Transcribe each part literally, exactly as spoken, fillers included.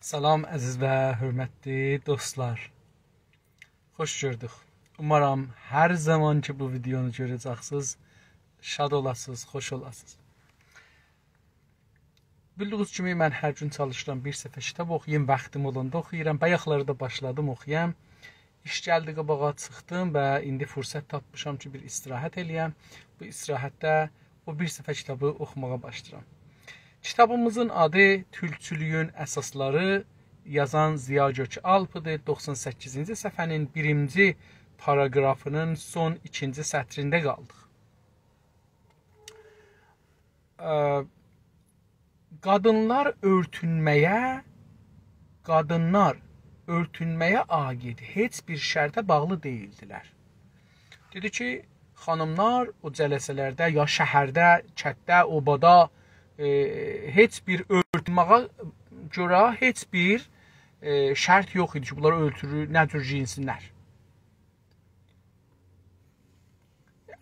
سلام، عزیز و حؤرمتلی دوستلار. خوش گؤردوک. اومارام هر زامان کی بو ویدئونو گؤره‌جکسینیز، شاد اولاسینیز، خوش اولاسینیز. بیلدیگینیز کیمی، من هر گون چالیشیرام بیر صفحه کیتاب اوخویوم، واختیم اولاندا اوخویورام. بایاقلاری دا باشلادیم اوخویام. ایش گلدی قاباغا، چیخدیم و ایندی فرصت تاپمیشام کی بیر استراحت ائله‌یم. بو استراحتده او بیر صفحه کیتابی اوخوماغا باشلاییرام. کیتابیمیزین آدی تورکچولویون اساسلاری، یازان ضیا گؤک‌آلپ‌دیر. دوخسان سککیزینجی صفحه‌نین بیرینجی پاراگرافینین سون ایکینجی سطرینده قالدیق. اه، قادینلار اؤرتونمه‌یه، قادینلار اؤرتونمه‌یه عاید هئچ بیر شرطه باغلی دئییلدیلر. دئدی کی، خانیملار او جلسه‌لرده، یا شهرده، کتده، اوبادا، ائ، هئچ بیر اؤرتونمه‌یه گؤره هئچ بیر، ائ، شرط یوخ ایدی کی، بونلار اؤرتونو نه جور گئیینسینلر.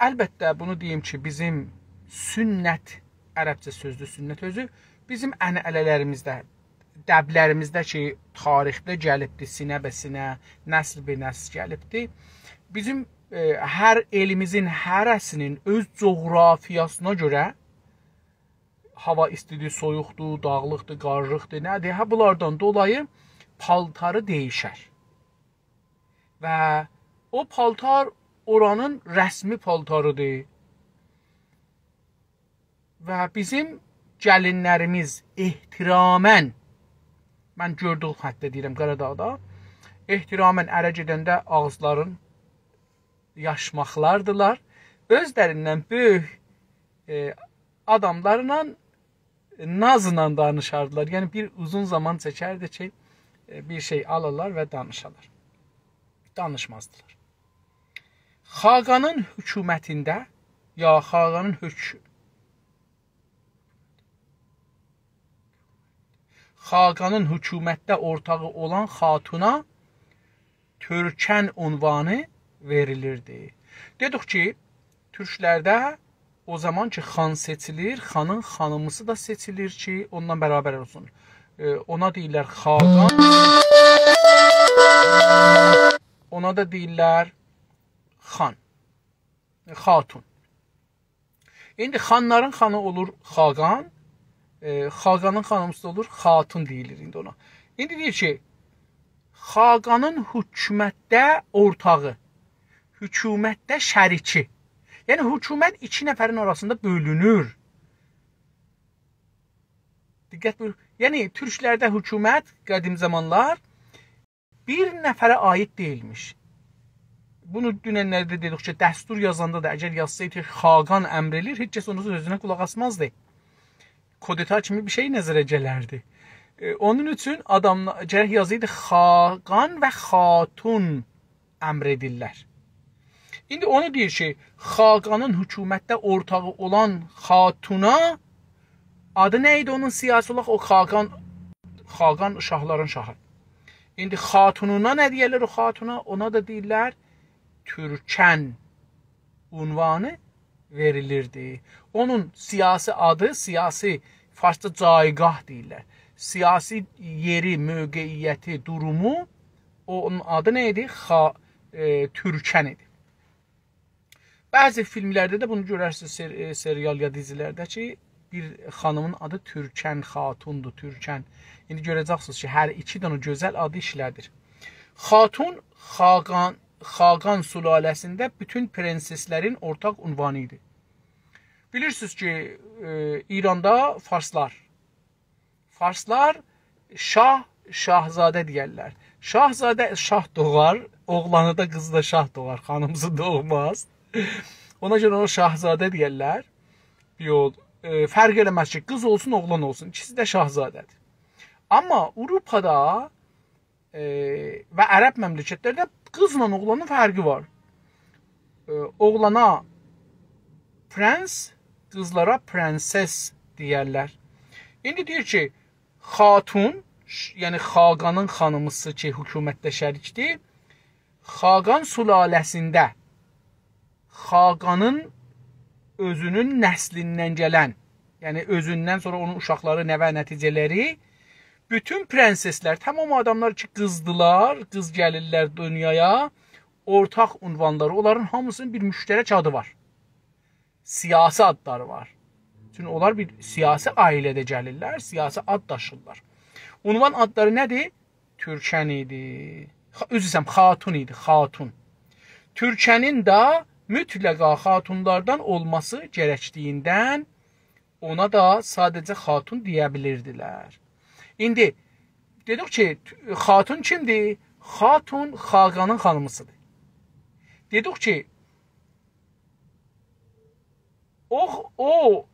البته، بونو دئییم کی، بیزیم سنت، عربجه سؤزدور سنت اؤزو، بیزیم عنعنه‌لریمیزده، دبلریمیزده کی، تاریخده گلیبدی، سینه به سینه، نسل به نسل گلیبدی. بیزیم، ائ، هر ائلیمیزین هره‌سینین اؤز جغرافیاسینا گؤره، هاوا ایستیدیر، سویوقدور، داغلیقدیر، قارلیقدیر، نه‌دیر؟ هه، بونلاردان دولایی پالتاری دییشر. و او پالتار اورانین رسمی پالتاریدیر. و بیزیم گلینلریمیز احتراماً، من گؤردویوم حتی دئییرم قاراداغدا، احتراماً اره گئدنده آغیزلارین یاشماقلاردیلار. اؤزلریندن بؤیوک، ائ، آداملارلا نازلا دانیشاردیلار. یعنی بیر اوزون زامان چکردی کی، ائ، بیر شئی آلالار و دانیشالار. دانیشمازدیلار. خاقانین حکومتینده، یا خاقانین حک-، خاقانین حکومتده اورتاغی اولان خاتونا تورکن عنوانی وئریلیردی. دئدیک کی، تورکلرده او زامان کی، خان سئچیلیر، خانین خانیمیسی دا سئچیلیر کی، اوننان برابر اولسون. ائ، اونا دئییرلر خاقان، اونا دا دئییرلر خان، خاتون. ایندی خانلارین خانی اولور خاقان، ائ، خاقانین خانیمیسی دا اولور خاتون دئییلیر ایندی اونا. ایندی دئییر کی، خاقانین حکومتده اورتاغی، حکومتده شریکی. یعنی حکومت ایکی نفرین آراسیندا بؤلونور. دقت بویور. یعنی تورکلرده حکومت قدیم زامانلار بیر نفره عاید دئییلمیش. بونو دوننلرده دئدیک کی، دستور یازاندا دا اگر یازسایدی «خاقان امر ائله‌ییر»، هئچ کس اونون سؤزونه قولاق آسمازدی. کودتا کیمی بیر شئی نظره گلردی. ائ، اونون اوچون آدام گرک یازایدی «خاقان و خاتون امر ائدیرلر». ایندی اونو دئییر کی، خاقانین حکومتده اورتاغی اولان خاتونا آدی نه ایدی اونون سیاسی اولاراق؟ او خاقان، خاقان شاهلارین شاهی. ایندی خاتونونا نه دئیرلر او خاتونا؟ اونا دا دئییرلر تورکن عنوانی وئریلیردی. اونون سیاسی آدی، سیاسی، فارسجا جایگاه دئییرلر. سیاسی یئری، موقعیتی، دورومو، او، اونون آدی نه ایدی؟ خا-، ائ، تورکن ایدی. بعضی فیلملرده ده بونو گؤررسینیز، سر-، ائ، سریال یا دیزیلرده کی، بیر خانیمین آدی تورکن خاتوندور، تورکن. ایندی گؤره‌جکسینیز کی، هر ایکی دنه گؤزل آدی ایشله‌دیر. خاتون خاقان، خاقان سلاله‌سینده بوتون پرنسسلرین اورتاق عنوانی ایدی. بیلیرسینیز کی، ائ، ایراندا فارسلار، فارسلار شاه، شاهزاده دئیرلر. شاهزاده شاه دوغار، اوغلانی دا، قیزی دا شاه دوغار، خانیمیسی دوغماز. اونا گؤره اونا شاهزاده دئیرلر. یول، ائ، فرق ائله‌مز کی، قیز اولسون، اوغلان اولسون، ایکیسی ده شاهزاده‌دیر. آمما آوروپادا، ائ، و عرب مملکتلرده قیزلا اوغلانین فرقی وار. ائ، اوغلانا پرنس، قیزلارا پرنسس دئیرلر. ایندی دئییر کی، خاتون، ش-، یعنی خاقانین خانیمیسی کی، حکومتده شریکدیر، خاقان سلاله‌سینده خاقانین اؤزونون نسلیندن گلن، یعنی اؤزوندن سونرا اونون اوشاقلاری، نوه، نتیجه‌لری بوتون پرنسسلر، تمام او آداملار کی قیزدیلار، قیز گلیرلر دونیایا، اورتاق عنوانلاری، اونلارین هامیسینین بیر مشترک آدی وار. سیاسی آدلاری وار. چونکی اونلار بیر سیاسی عائله‌ده گلیرلر، سیاسی آد داشیرلار. عنوان آدلاری نه‌دیر؟ تورکن ایدی. خا-، عذر ایسته‌ییرم، خاتون ایدی، خاتون. تورکنین ده مطلقا خاتونلاردان اولماسی گرکدیییندن اونا دا ساده‌جه خاتون دئیه بیلیردیلر. ایندی دئدیک کی، ت-، خاتون کیمدیر؟ خاتون خاقانین خانیمیسیدیر. دئدیک کی، او، او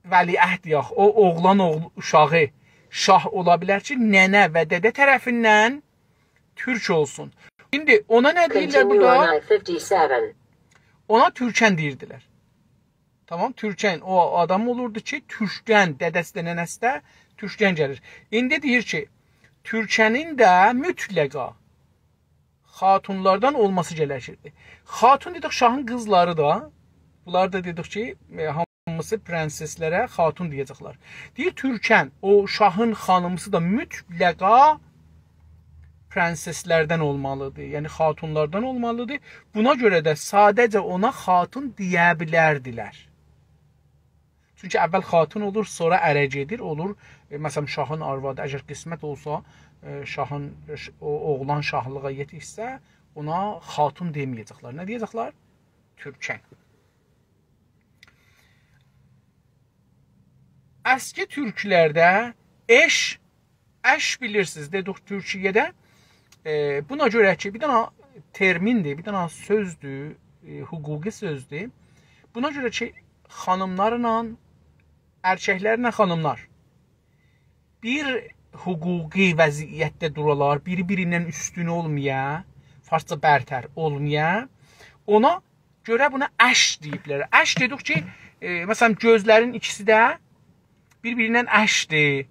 ولیعهد، یوخ، او اوغلان اوغلو، اوشاغی شاه اولا بیلر کی، ننه و دده طرفیندن تورک اولسون. ایندی اونا نه دئییرلر بورادا؟ اونا تورکن دئییردیلر. تامام، تورکن او آدام اولوردو کی، تورکدن، دده‌سی ده، ننه‌سی ده تورکدن گلیر. ایندی دئییر کی، تورکنین ده مطلقا خاتونلاردان اولماسی گرکیردی. خاتون دئدیک، شاهین قیزلاری دا. بونلار دا دئدیک کی، ائ، هامیسی پرنسسلره خاتون دئیه‌جکلر. دئییر، تورکن، او شاهین خانیمیسی دا مطلقا پرنسسلردن اولمالیدیر. یعنی خاتونلاردان اولمالیدیر. بونا گؤره ده ساده‌جه اونا خاتون دئیه بیلردیلر. چونکی اول خاتون اولور، سونرا اره گئدیر، اولور، ائ، مثلا، شاهین آروادی، اگر قسمت اولسا، ائ، شاهین، ش-، او اوغلان شاهلیغا یئتیشسه، اونا خاتون دئمه‌یه‌جکلر. نه دئیه‌جکلر؟ تورکن. اسکی تورکلرده ائش، ائش بیلیرسینیز، دئدیک تورکیه‌ده، ائ، بونا گؤره کی، بیر دنه ترمیندیر، بیر دنه سؤزدور، ائ، حقوقی سؤزدور. بونا گؤره کی، خانیملارلا، ائرککلرله خانیملار بیر حقوقی وضعیتده دورالار، بیری بیریندن اوستون اولمایا، فارسجا برتر اولمایا، اونا گؤره بونا ائش دئییبلر. ائش دئدیک کی، ائ، مثلا، گؤزلرین ایکیسی ده بیر-بیریندن ائشدیر.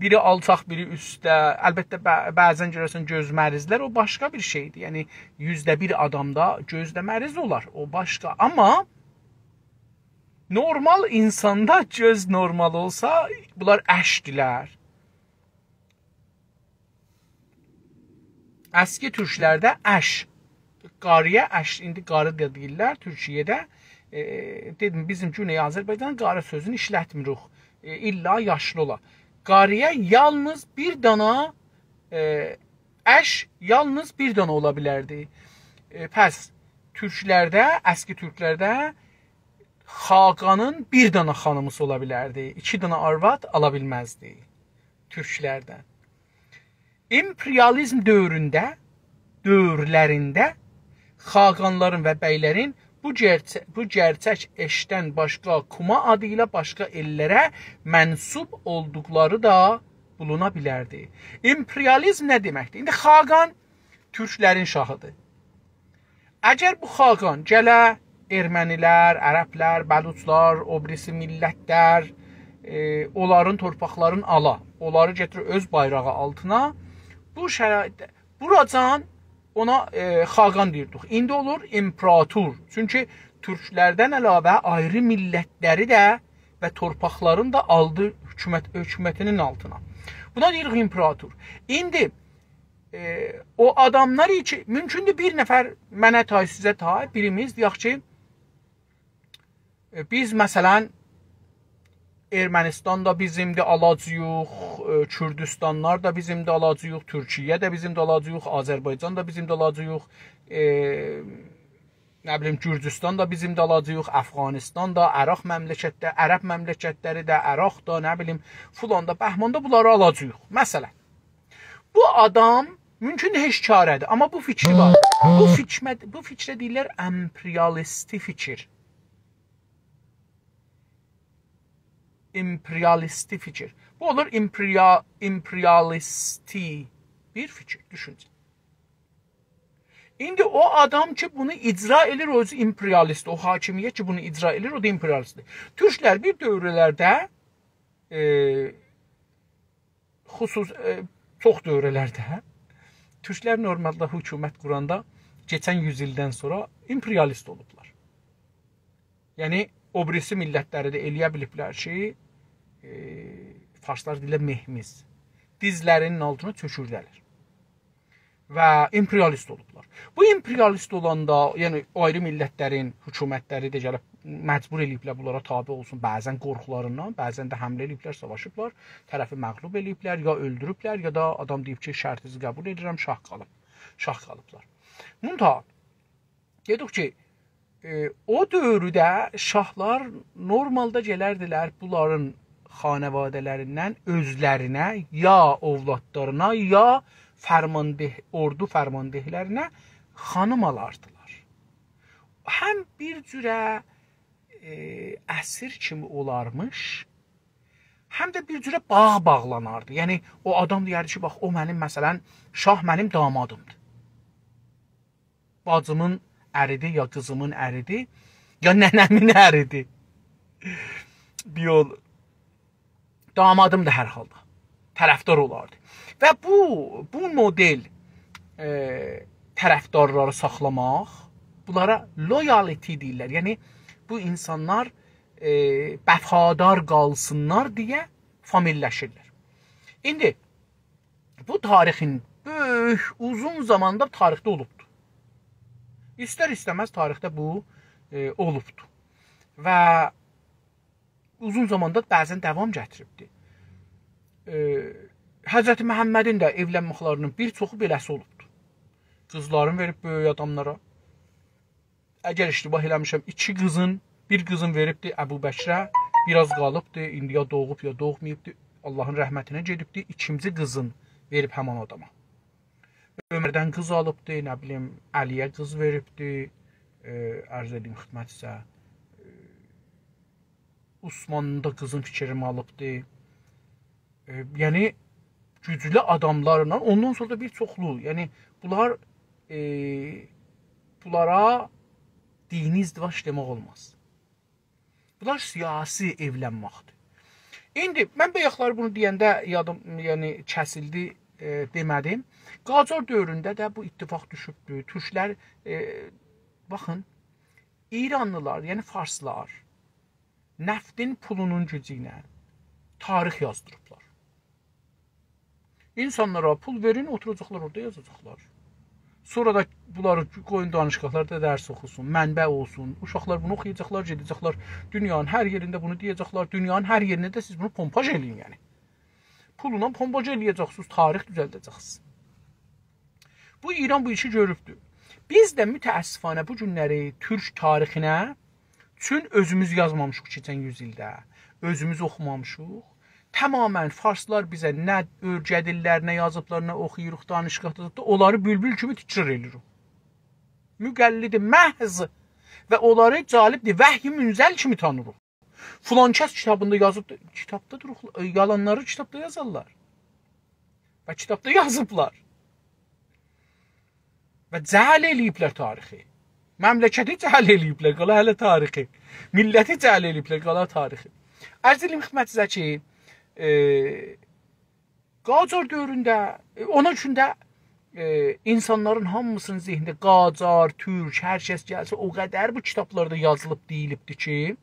بیری آلچاق، بیری اوستده. البته، بع-، بعضا گؤررسن گؤز مریضلر، او باشقا بیر شئیدیر. یعنی، یوزده بیر آدامدا گؤز ده مریض اولار، او باشقا. آمما نورمال اینساندا گؤز نورمال اولسا، بونلار ائشدیلر. اسکی تورکلرده ائش. قاری‌یا ائش، ایندی قاری دا دئییرلر تورکیه‌ده. ائ، دئدیم، بیزیم گونئی آذربایجان قاری سؤزونو ایشلتمیریک. ائ، الا یاشلی اولا. قاری‌یا یالنیز بیر دانا، ائ، ائش یالنیز بیر دانا اولا بیلردی. ائ، پس تورکلرده، اسکی تورکلرده خاقانین بیر دانا خانیمیسی اولا بیلردی. ایکی دانا آرواد آلا بیلمزدی تورکلردن. ایمپریالیزم دؤورونده، دؤورلرینده خاقانلارین و بیلرین بو گئرچه-، بو گئرچک ائشدن باشقا، کوما آدی ایله باشقا ائللره منسوب اولدوقلاری دا بولونا بیلردی. ایمپریالیزم نه دئمکدیر؟ ایندی خاقان تورکلرین شاهیدیر. اگر بو خاقان گله ارمنی‌لر، عربلر، بلوچلار، او بیریسی میللتلر، ائ، اونلارین تورپاقلارینی آلا، اونلاری گتیره اؤز بایراغی آلتینا، بو شرایطده، بوراجان اونا، ائ، خاقان دئییردیک. ایندی اولور ایمپراتور. چونکی تورکلردن علاوه آیری میللتلری ده و تورپاقلارینی دا آلدی حکومت، حکومتینین آلتینا. بونا دئییریک ایمپراتور. ایندی ائ، او آداملار کی، مومکوندور بیر نفر منه تای، سیزه تای، بیریمیز دئیک کی، ائ، بیز، مثلا، ارمنستان دا بیزیمدیر، آلاجاغیق، ائ، کوردوستانلار دا بیزیمدیر، آلاجاغیق، تورکیه ده بیزیمدیر، آلاجاغیق، آذربایجان دا بیزیمدیر، آلاجاغیق، ائ، نه بیلیم، گورجوستان دا بیزیمدیر، آلاجاغیق، افغانستان دا، عراق مملکتده، عرب مملکتلری ده، عراق دا، نه بیلیم، فلان دا، بهمان دا، بونلاری آلاجاغیق. مثلا، بو آدام مومکوندور هئچ کاره‌دیر، آمما بو فیکری وار. بو فیکمه-، بو فیکره دئییرلر امپریالیستی فیکیر. امپریالیستی فیکیر. بو اولور امپریا-، امپریالیستی بیر فیکیر، دوشونجه. ایندی او آدام کی، بونو اجرا ائدیر، او اؤزو امپریالیست، او حاکمیت کی، بونو اجرا ائدیر، او دا امپریالیستدیر. تورکلر بیر دؤورلرده، ائ، خصوص-، ائ، چوخ دؤورلرده، تورکلر نورمالدا حکومت قوراندا کئچن یوز ایلدن سونرا امپریالیست اولوبلار. یعنی، او بیریسی میللتلری ده ائله‌یه بیلیبلر کی، ائ، فارسلار دئییرلر مهمیز. دیزلرینین آلتینا چؤکورده‌لر. و امپریالیست اولوبلار. بو امپریالیست اولاندا، یعنی آیری میللتلرین حکومتلری ده گلیب مجبور ائله‌ییبلر بونلارا تابع اولسون. بعضا قورخولاریندان، بعضا ده حمله ائله‌ییبلر، ساواشیبلار، طرفی مغلوب ائله‌ییبلر، یا اؤلدوروبلر، یا دا آدام دئییب کی، شرطینیزی قبول ائدیرم، شاه قالیب. شاه قالیبلار. منتها دئدیک کی، ائ، او دؤورده شاهلار نورمالدا گلردیلر بونلارین خانواده‌لریندن اؤزلرینه، یا اولادلارینا، یا فرمانده، اوردو فرمانده‌لرینه خانیم آلاردیلار. هم بیر جوره، ائ، اسیر کیمی اولارمیش، هم ده بیر جوره باغ باغلاناردی. یعنی، او آدام دئیردی کی، باخ، او منیم، مثلا، شاه منیم دامادیمدیر. باجیمین اریدی، یا قیزیمین اریدی، یا ننه‌مین اریدی. بیر یول دامادیم دا هر حالدا طرفدار اولاردی. و بو، بو مدل، ائ، طرفدارلاری ساخلاماق، بونلارا loyalty دئییرلر. یعنی، بو اینسانلار، ائ، وفادار قالسینلار دئیه فامیللشیرلر. ایندی بو تاریخین بؤیوک، اوزون زاماندا تاریخده اولوبدور. ایستر-ایسته‌مز تاریخده بو، ائ، اولوبدور. و اوزون زاماندا بعضا داوام گتیریبدیر. ائ، حضرت محمدین ده ائولنمکلری‌نین بیر چوخو بئله‌سی اولوبدور. قیزلارین وئریب بؤیوک آداملارا. اگر اشتباه ائله‌میرم، ایکی قیزین، بیر قیزین وئریبدی ابوبکره، بیر آز قالیبدی، ایندی یا دوغوب، یا دوغماییبدی، آللاهین رحمتینه گئدیبدی، ایکینجی قیزین وئریب همان آداما. عمردن قیز آلیبدی، نه بیلیم، علی‌یه قیز وئریبدی، ائ، عرض ائدیم خدمتیزه، ائ، عثمانین دا قیزین فیکریم آلیبدی. ائ، یعنی، گوجلو آداملارلا، اوندان سونرا دا بیر چوخلو، یعنی، بونلار، ائ، بونلارا دینی ازدواج دئمک اولماز. بونلار سیاسی ائولنمکدیر. ایندی من بایاقلاری بونو دئینده یادیم، یعنی، کسیلدی، ائ، دئمه‌دیم. قاجار دؤورونده ده بو اتفاق دوشوبدور. تورکلر، ائ، باخین، ایرانلیلار، یعنی فارسلار، نفتین پولونون گوجو ایله تاریخ یازدیریبلار. اینسانلارا پول وئرین، اوتوراجاقلار اورادا یازاجاقلار. سونرا دا بونلاری قویون دانشگاهلاردا درس اوخوسون، منبع اولسون. اوشاقلار بونو اوخویاجاقلار، گئده‌جکلر دونیانین هر یئرینده بونو دئیه‌جکلر. دونیانین هر یئرینده ده سیز بونو پمپاژ ائله‌یین، یعنی. پولونان پمپاژ ائله‌یه‌جکسینیز، تاریخ دوزلده‌جکسینیز. بو ایران بو ایشی گؤروبدور. بیز ده متأسفانه بو گونلری تورک تاریخینه، چون اؤزوموز یازمامیشیق کئچن یوز ایلده، اؤزوموز اوخومامیشیق. تماما فارسلار بیزه نه اؤیره‌دیرلر، نه یازیبلار، نه اوخویوروق، دانشگاهدا دا، اونلاری بولبول کیمی تکرار ائله‌ییریک. مقلد محض. و اونلاری جالبدیر، وحی منزل کیمی تانیریق. فلان کس کیتابیندا یازیب، کیتابدا دوروخ، ائ، یالانلاری کیتابدا یازارلار. و کیتابدا یازیبلار. و جعل ائله‌ییبلر تاریخی. مملکتی جعل ائله‌ییبلر، قالا هله تاریخی. میللتی جعل ائله‌ییبلر، قالا تاریخی. عرض ائله‌ییم خدمتینیزه کی، ائ، قاجار دؤورونده، ائ، اونون اوچون ده، ائ، اینسانلارین هامیسینین ذهنینده قاجار، تورک، هر کس گلسه، او قدر بو کیتابلاردا یازیلیب دئییلیبدیر کی،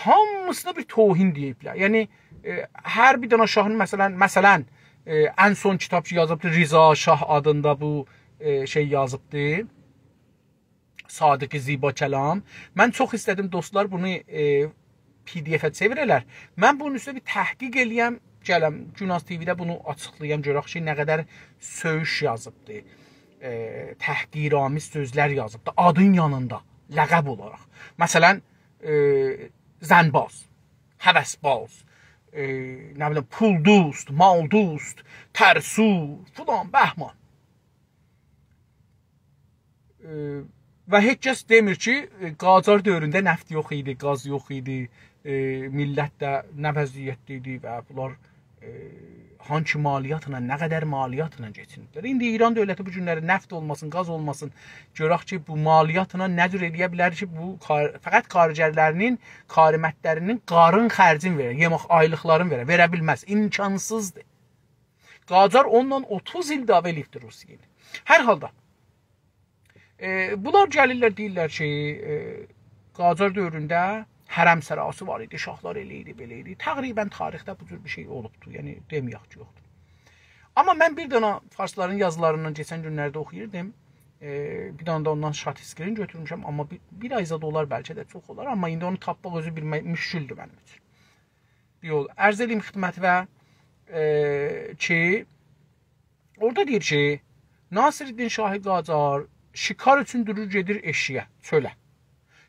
هامیسینا بیر توهین دئییبلر. یعنی، ائ، هر بیر دنه شاهین، مثلا، مثلا، ائ، ان سون کیتاب کی یازیبدی، رضا شاه آدیندا بو، ائ، شئی یازیبدی. صادق زیباکلام. من چوخ ایسته‌دیم، دوستلار، بونو، ائ، پی دی افه چئویره‌لر. من بونون اوسته بیر تحقیق ائله‌یم، گلم، گوناز تی‌وی‌ده بونو آچیقلایام، گؤرک کی، نه قدر سؤیوش یازیبدی. ائ، تحقیرآمیز سؤزلر یازیبدی. آدین یانیندا، لقب اولاراق. مثلا، ائ، زن‌باز، هوس‌باز، ائ، نه بیلیم، پول‌دوست، مال‌دوست، ترسو، فلان، بهمان. ائ، و هئچ کس دئمیر کی، ائ، قاجار دؤورونده نفت یوخ ایدی، گاز یوخ ایدی، ائ، میللت ده نه وضعیتده ایدی و بونلار، ائ، هانسی مالیاتلا، نه قدر مالیاتلا کئچینیردیلر. ایندی ایران دؤولتی بو گونلری نفت اولماسین، گاز اولماسین، گؤرک کی، بو مالیاتلا نه جور ائله‌یه بیلر کی، بو کار، فقط کارگرلری‌نین، کارمندلری‌نین قارین خرجینی وئره، یئمک آیلیقلارینی وئره، وئره بیلمز، امکانسیزدیر. قاجار اونونلا اوتوز ایل دعوا ائله‌ییبدیر روسیه ایله. هر حالدا، ائ، بونلار گلیرلر، دئییرلر کی، ائ، قاجار دؤورونده حرم سراسی وار ایدی، شاهلار ائله ایدی، بئله ایدی. تقریباً تاریخده بو جور بیر شئی اولوبدو. یعنی، دئمه‌یک کی، یوخدور. آمما من بیر دنه فارسلارین یازیلاریندان کئچن گونلرده اوخویوردوم. ائ، بیر دنه ده اوندان شات اسکرین گؤتورموشم، آمما بیر، بیر آی زاد اولار، بلکه ده چوخ اولار. آمما ایندی اونو تاپماق اؤزو بیر مه-، مشکلدور منیم اوچون. بیر یول. عرض ائله‌ییم خدمتیوه، ائ، کی، اورادا دئییر کی، ناصرالدین شاه قاجار شکار اوچون دورور، گئدیر ائشیگه، چؤله.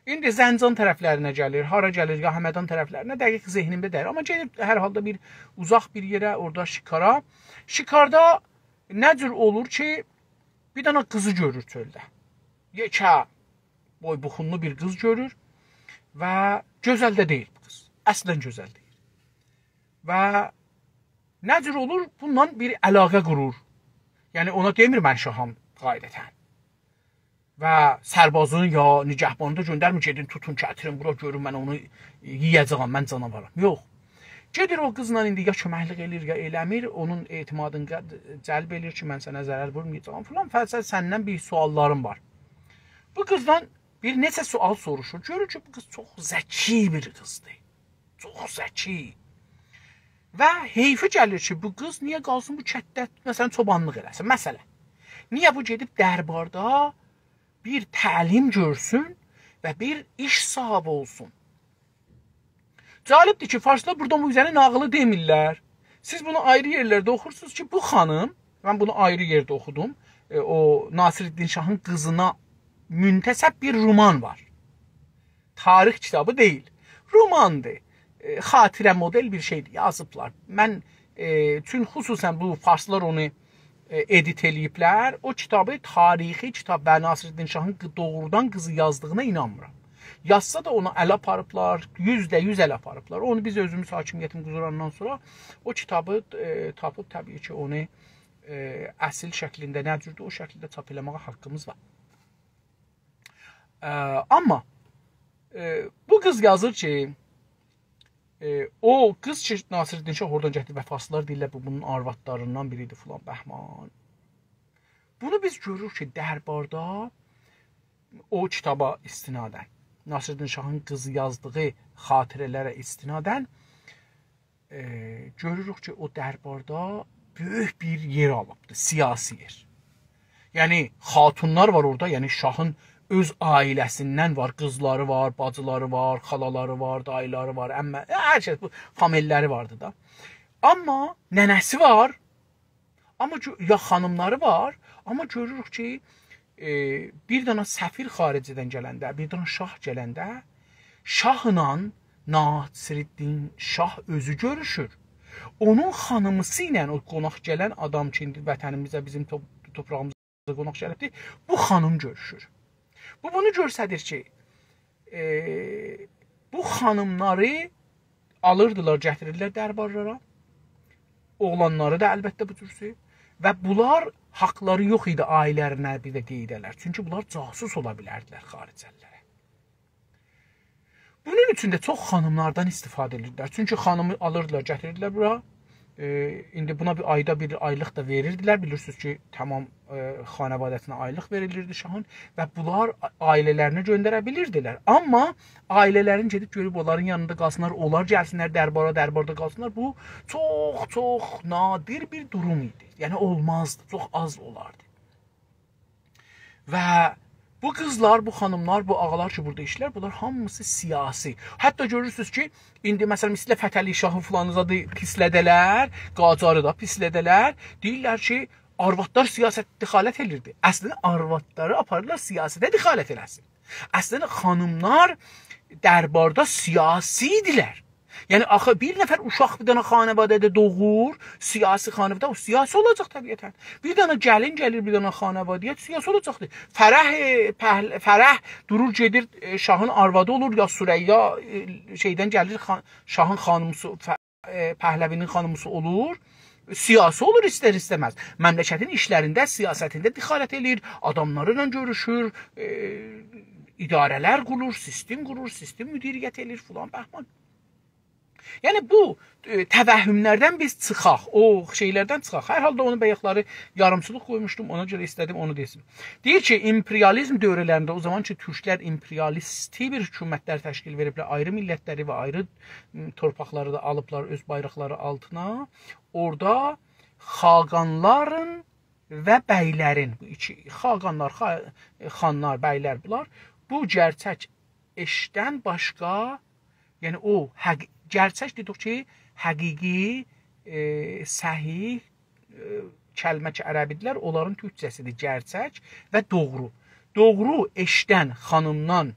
ایندی زنجان طرفلرینه گلیر، هارا گلیر، یا همدان طرفلرینه، دقیق ذهنیمده دئییل. آمما گئدیر هر حالدا بیر اوزاق بیر یئره، اورادا شکارا. شکاردا نه جور اولور کی، بیر دنه قیزی گؤرور چؤلده. یئکه، بوی بوخونلو بیر قیز گؤرور و گؤزل ده دئییل بو قیز. اصلاً گؤزل دئییل. و نه جور اولور؟ بونونلا بیر علاقه قورور. یعنی، اونا دئمیر: «من شاهام»، قاعدتاً. و سربازین یا نگهبانین دا گؤندرمیر: «گئدین، توتون، گتیرین بورا، گؤرون، من اونو یئیه‌جه‌یم، من جاناوارام.» یوخ. گئدیر او قیزلا ایندی یا کؤمکلیک ائله‌ییر، یا ائله‌میر، اونون اعتمادینی ق-، جلب ائله‌ییر کی، «من سنه ضرر وورمایاجاغام» فلان، فلسه سندن بیر سؤاللاریم وار. بو قیزدان بیر نئچه سؤال سوروشور. گؤرور کی، بو قیز چوخ ذکی بیر قیزدیر. چوخ ذکی. و حیفی گلیر کی، بو قیز نییه قالسین بو کتده، مثلاً، چوبانلیق ائله‌سین؟ مثلاً، نییه بو گئدیب درباردا بیر تعلیم گؤرسون و بیر ایش صاحیبی اولسون؟ جالبدیر کی، فارسلار بورادا بو اوزرینه ناغیلی دئمیرلر. سیز بونو آیری یئرلرده اوخورسونوز کی، بو خانیم، من بونو آیری یئرده اوخودوم، ائ، او ناصرالدین شاهین قیزینا منتسب بیر رومان وار. تاریخ کیتابی دئییل. روماندیر. ائ، خاطره مدل بیر شئیدیر. یازیبلار. من، ائ، چون خصوصاً بو فارسلار اونو، ائ، ادیت ائله‌ییبلر. او کیتابی تاریخی کیتاب و ناصرالدین شاهین قی-، دوغرودان قیزی یازدیغینا اینانمیرام. یازسا دا اونا ال آپاریبلار، یوزده یوز ال آپاریبلار. اونو بیز اؤزوموز حاکمیتین قوزوراندان سونرا او کیتابی، ائ، تاپیب طبیعی کی، اونو، ائ، اصل شکلینده نه جوردور، او شکیلده چاپ ائله‌مه‌یه حاققیمیز وار. ا، آمما، ا، بو قیز یازیر کی، ا، او قیز کی، ناصرالدین شاه اورادان گتیریب و فارسلار دئییرلر، بو بونون آروادلاریندان بیریدیر فلان، بهمان. بونو بیز گؤروروک کی، درباردا او کیتابا استناداً، ناصرالدین شاهین قیزی یازدیغی خاطره‌لره استناداً، ائ، گؤروروک کی، او درباردا بؤیوک بیر یئر آلیبدیر، سیاسی یئر. یعنی، خاتونلار وار اورادا، یعنی شاهین اؤز عائله‌سیندن وار، قیزلاری وار، باجیلاری وار، خالالاری وار، داییلاری وار، عمه، هر شئی، بو فامیللری واردی دا. آمما ننه‌سی وار، آمما گؤ-، یا خانیملاری وار، آمما گؤروروک کی، ائ، بیر دنه سفیر خارجه‌دن گلنده، بیر دنه شاه گلنده، شاهلا ناصرالدین شاه اؤزو گؤروشور. اونون خانیمیسی ایله، او قوناق گلن آدام کی، ایندی وطنیمیزه، بیزیم تو-، توپراغیمیزا قوناق گلیبدیر، بو خانیم گؤروشور. بو بونو گؤستریر کی، ائ، بو خانیملاری آلیردیلار، گتیریردیلر دربارلارا. اوغلانلاری دا البته بو جورسو. و بونلار حاقلاری یوخ ایدی عائله‌لرینه بیر ده قئییده‌لر. چونکی بونلار جاسوس اولا بیلردیلر خارجه‌لی‌لره. بونون اوچون ده چوخ خانیملاردان استفاده ائدیردیلر. چونکی خانیمی آلیردیلار، گتیریردیلر بورا. ائ، ایندی بونا بیر آیدا بیر آیلیق دا وئریردیلر. بیلیرسینیز کی، تمام، ائ، خانواده‌سینه آیلیق وئریلیردی شاهین و بونلار عا-، عائله‌لرینه گؤندره بیلیردیلر. آمما عائله‌لرین گئدیب گؤروب اونلارین یانیندا قالسینلار، اونلار گلسینلر دربارا، درباردا قالسینلار. بو چوخ، چوخ نادر بیر دوروم ایدی. یعنی، اولمازدی، چوخ آز اولاردی. و بو قیزلار، بو خانیملار، بو آغالار کی، بورادا ایشلر، بونلار هامیسی سیاسی. حتی گؤرورسونوز کی، ایندی، مثلاً، ایسته‌ییرلر فتحعلی شاهی فلانی زادی پیسله‌ده‌لر، قاجاری دا پیسله‌ده‌لر. دئییرلر کی، آروادلار سیاسته دخالت ائلیردی. اصلینده آروادلاری آپاریرلار سیاسته دخالت ائله‌سین. اصلینده خانیملار درباردا سیاسی ایدیلر. یعنی، آخی بیر نفر اوشاق بیر دنه خانواده‌ده دوغور، سیاسی خانواده‌ده، او سیاسی اولاجاق طبیعتاً. بیر دنه گلین گلیر بیر دنه خانواده‌یه، سیاسی اولاجاقدیر. فرح، ائ، پهل-، فرح دورور، گئدیر، ائ، شاهین آروادی اولور، یا ثریا، ائ، شئیدن گلیر، خان-، شاهین خانیمیسی، ف-، ائ، پهلوی‌نین خانیمیسی اولور، سیاسی اولور ایستر-ایسته‌مز. مملکتین ایشلرینده، سیاستینده دخالت ائله‌ییر، آداملارلا گؤروشور، ائ، اداره‌لر قورور، سیستم قورور، سیستم مدیریت ائله‌ییر فلان، بهمان. یعنی بو، ائ، توهملردن بیز چیخاق، او شئیلردن چیخاق. هر حالدا اونو بایاقلاری یاریمچیلیق قویموشدوم، اونا گؤره ایسته‌دیم اونو دئسین. دئییر کی، ایمپریالیزم دؤوره‌لرینده، او زامان کی، تورکلر ایمپریالیستی بیر حکومتلر تشکیل وئریبلر، آیری میللتلری و آیری، م، تورپاقلاری دا آلیبلار اؤز بایراقلاری آلتینا، اورادا خاقانلارین و بیلرین، بو ایکی، خاقانلار، خا-، خانلار، بیلر بونلار، بو گئرچک ائشدن باشقا، یعنی او حق-، گئرچک دئدیک کی، حقیقی، ائ، صحیح، ائ، کلمه کی، عربی‌دیرلر، اونلارین تورکجه‌سی‌دیر، گئرچک و دوغرو. دوغرو ائشدن خانیمدان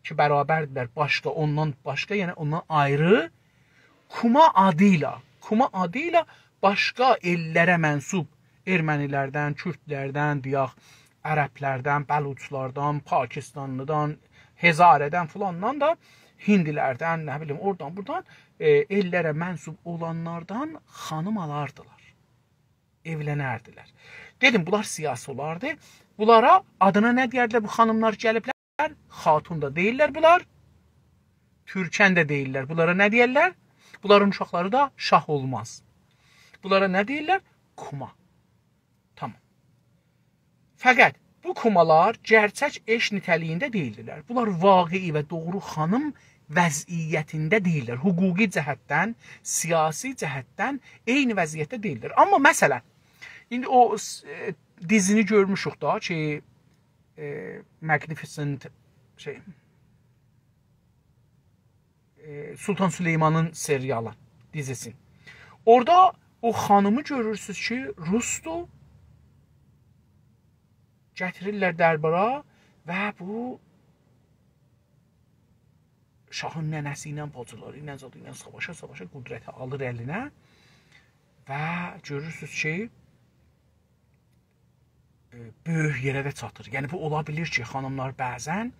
کی، برابردیرلر، باشقا، اوندان باشقا، یعنی اوندان آیری، کوما آدی ایله، کوما آدی ایله باشقا ائللره منسوب ارمنی‌لردن، کوردلردن، دئیک، عربلردن، بلوچلاردان، پاکستانلیدان، هزاره‌دن فلاندان دا، هیندی‌لردن، نه بیلیم، اورادان، بورادان، ائ، ائللره منسوب اولانلاردان خانیم آلاردیلار. ائولنردیلر. دئدیم، بونلار سیاسی اولاردی. بونلارا آدینا نه دئیردیلر بو خانیملار گلیبلر؟ خاتون دا دئییرلر بونلار. تورکن ده دئییرلر. بونلارا نه دئیرلر؟ بونلارین اوشاقلاری دا شاه اولماز. بونلارا نه دئییرلر؟ کوما. تامام. فقط بو کومالار گئرچک ائش نیته‌لیگینده دئییلدیلر. بونلار واقعی و دوغرو خانیم وضعیتینده دئییللر. حقوقی جهتدن، سیاسی جهتدن عینی وضعیتده دئییللر. آمما مثلا، ایندی او، ائ، دیزینی گؤرموشوک دا کی، ائ، Magnificent، شئی، ائ، سلطان سلیمانین سریالی، دیزیسی. اورادا او خانیمی گؤرورسونوز کی، روسدور. گتیریرلر دربارا و بو شاهین ننه‌سی ایله، باجیلاری ایله، زادی ایله ساواشا، ساواشا قدرتی آلیر الینه و گؤرورسونوز کی، ائ، بؤیوک یئره ده چاتیر. یعنی، بو اولا بیلیر کی، خانیملار بعضا،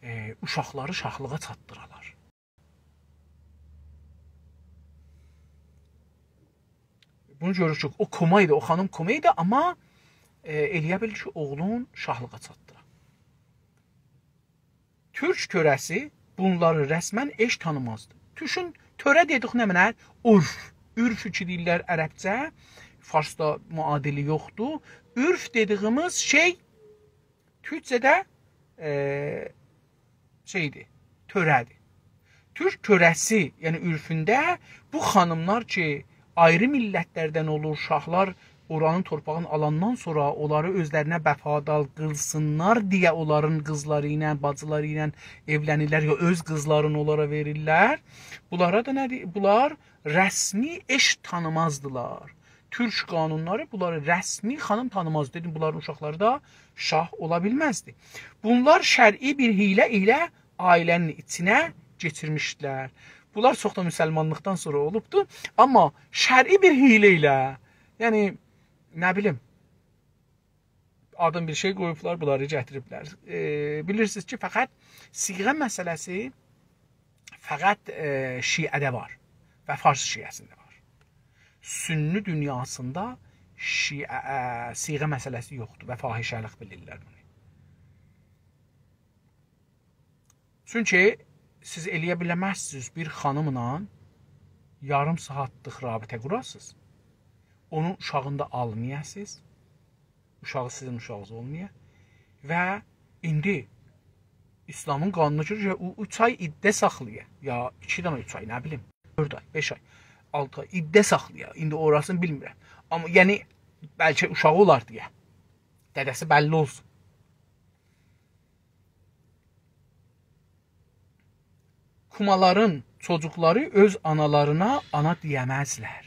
ائ، اوشاقلاری شاهلیغا چاتدیرالار. بونو گؤروروک کی، او کوما ایدی، او خانیم کوما ایدی، آمما، ائ، ائلیه بیلیر کی، اوغلون شاهلیغا چاتدیرا. تورک تؤره‌سی بونلاری رسما ائش تانیمازدی. تورکون تؤره دئدیک نمنه؟ عرف. عرف کی دئییرلر عربجه، فارسدا معادلی یوخدور. عرف دئدیگیمیز شئی تورکجه‌ده، ائ، شئیدیر، تؤره‌دیر. تورک تؤره‌سی، یعنی عرفونده بو خانیملار کی، آیری میللتلردن اولور، شاهلار اورانین تورپاغینی آلاندان سونرا اونلاری اؤزلرینه وفادار قیلسینلار دئیه اونلارین قیزلاری ایله، باجیلاری ایله ائولنیرلر، یا اؤز قیزلارینی اونلارا وئریرلر. بونلارا دا نه دئییر؟ بونلار رسمی ائش تانیمازدیلار. تورک قانونلاری بونلاری رسمی خانیم تانیماز. دئدیم، بونلارین اوشاقلاری دا شاه اولا بیلمزدی. بونلار شرعی بیر حیله ایله عائله‌نین ایچینه کئچیرمیشدیلر. بونلار چوخ دا مسلمانلیقدان سونرا اولوبدو. آمما شرعی بیر حیله ایله، یعنی، نه بیلیم، آدین بیر شئی قویوبلار، بونلاری گتیریبلر. ائ، بیلیرسینیز کی، فقط صیغه مسئله‌سی فقط، ائ، شیعه‌ده وار و فارس شیعه‌سینده وار. سنی دونیاسیندا شیعه، ائ، صیغه مسئله‌سی یوخدور و فاحشه‌لیک بیلیرلر بونو. چونکی سیز ائلیه بیلمزسینیز بیر خانیملا یاریم ساعاتلیق رابطه قوراسینیز، اونون اوشاغینی دا آلمایاسینیز، اوشاغی سیزین اوشاغینیز اولمایا و ایندی ایسلامین قانونونا گؤره او اوچ آی عده ساخلایا، یا ایکی دنه اوچ آی، نه بیلیم، دؤرد آی، بئش آی، آلتی آی عده ساخلایا. ایندی اوراسینی بیلمیرم. آمما، یعنی، بلکه اوشاغی اولار دئیه. دده‌سی بللی اولسون. کومالارین چوجوقلاری اؤز آنالارینا آنا دئیه‌مزلر.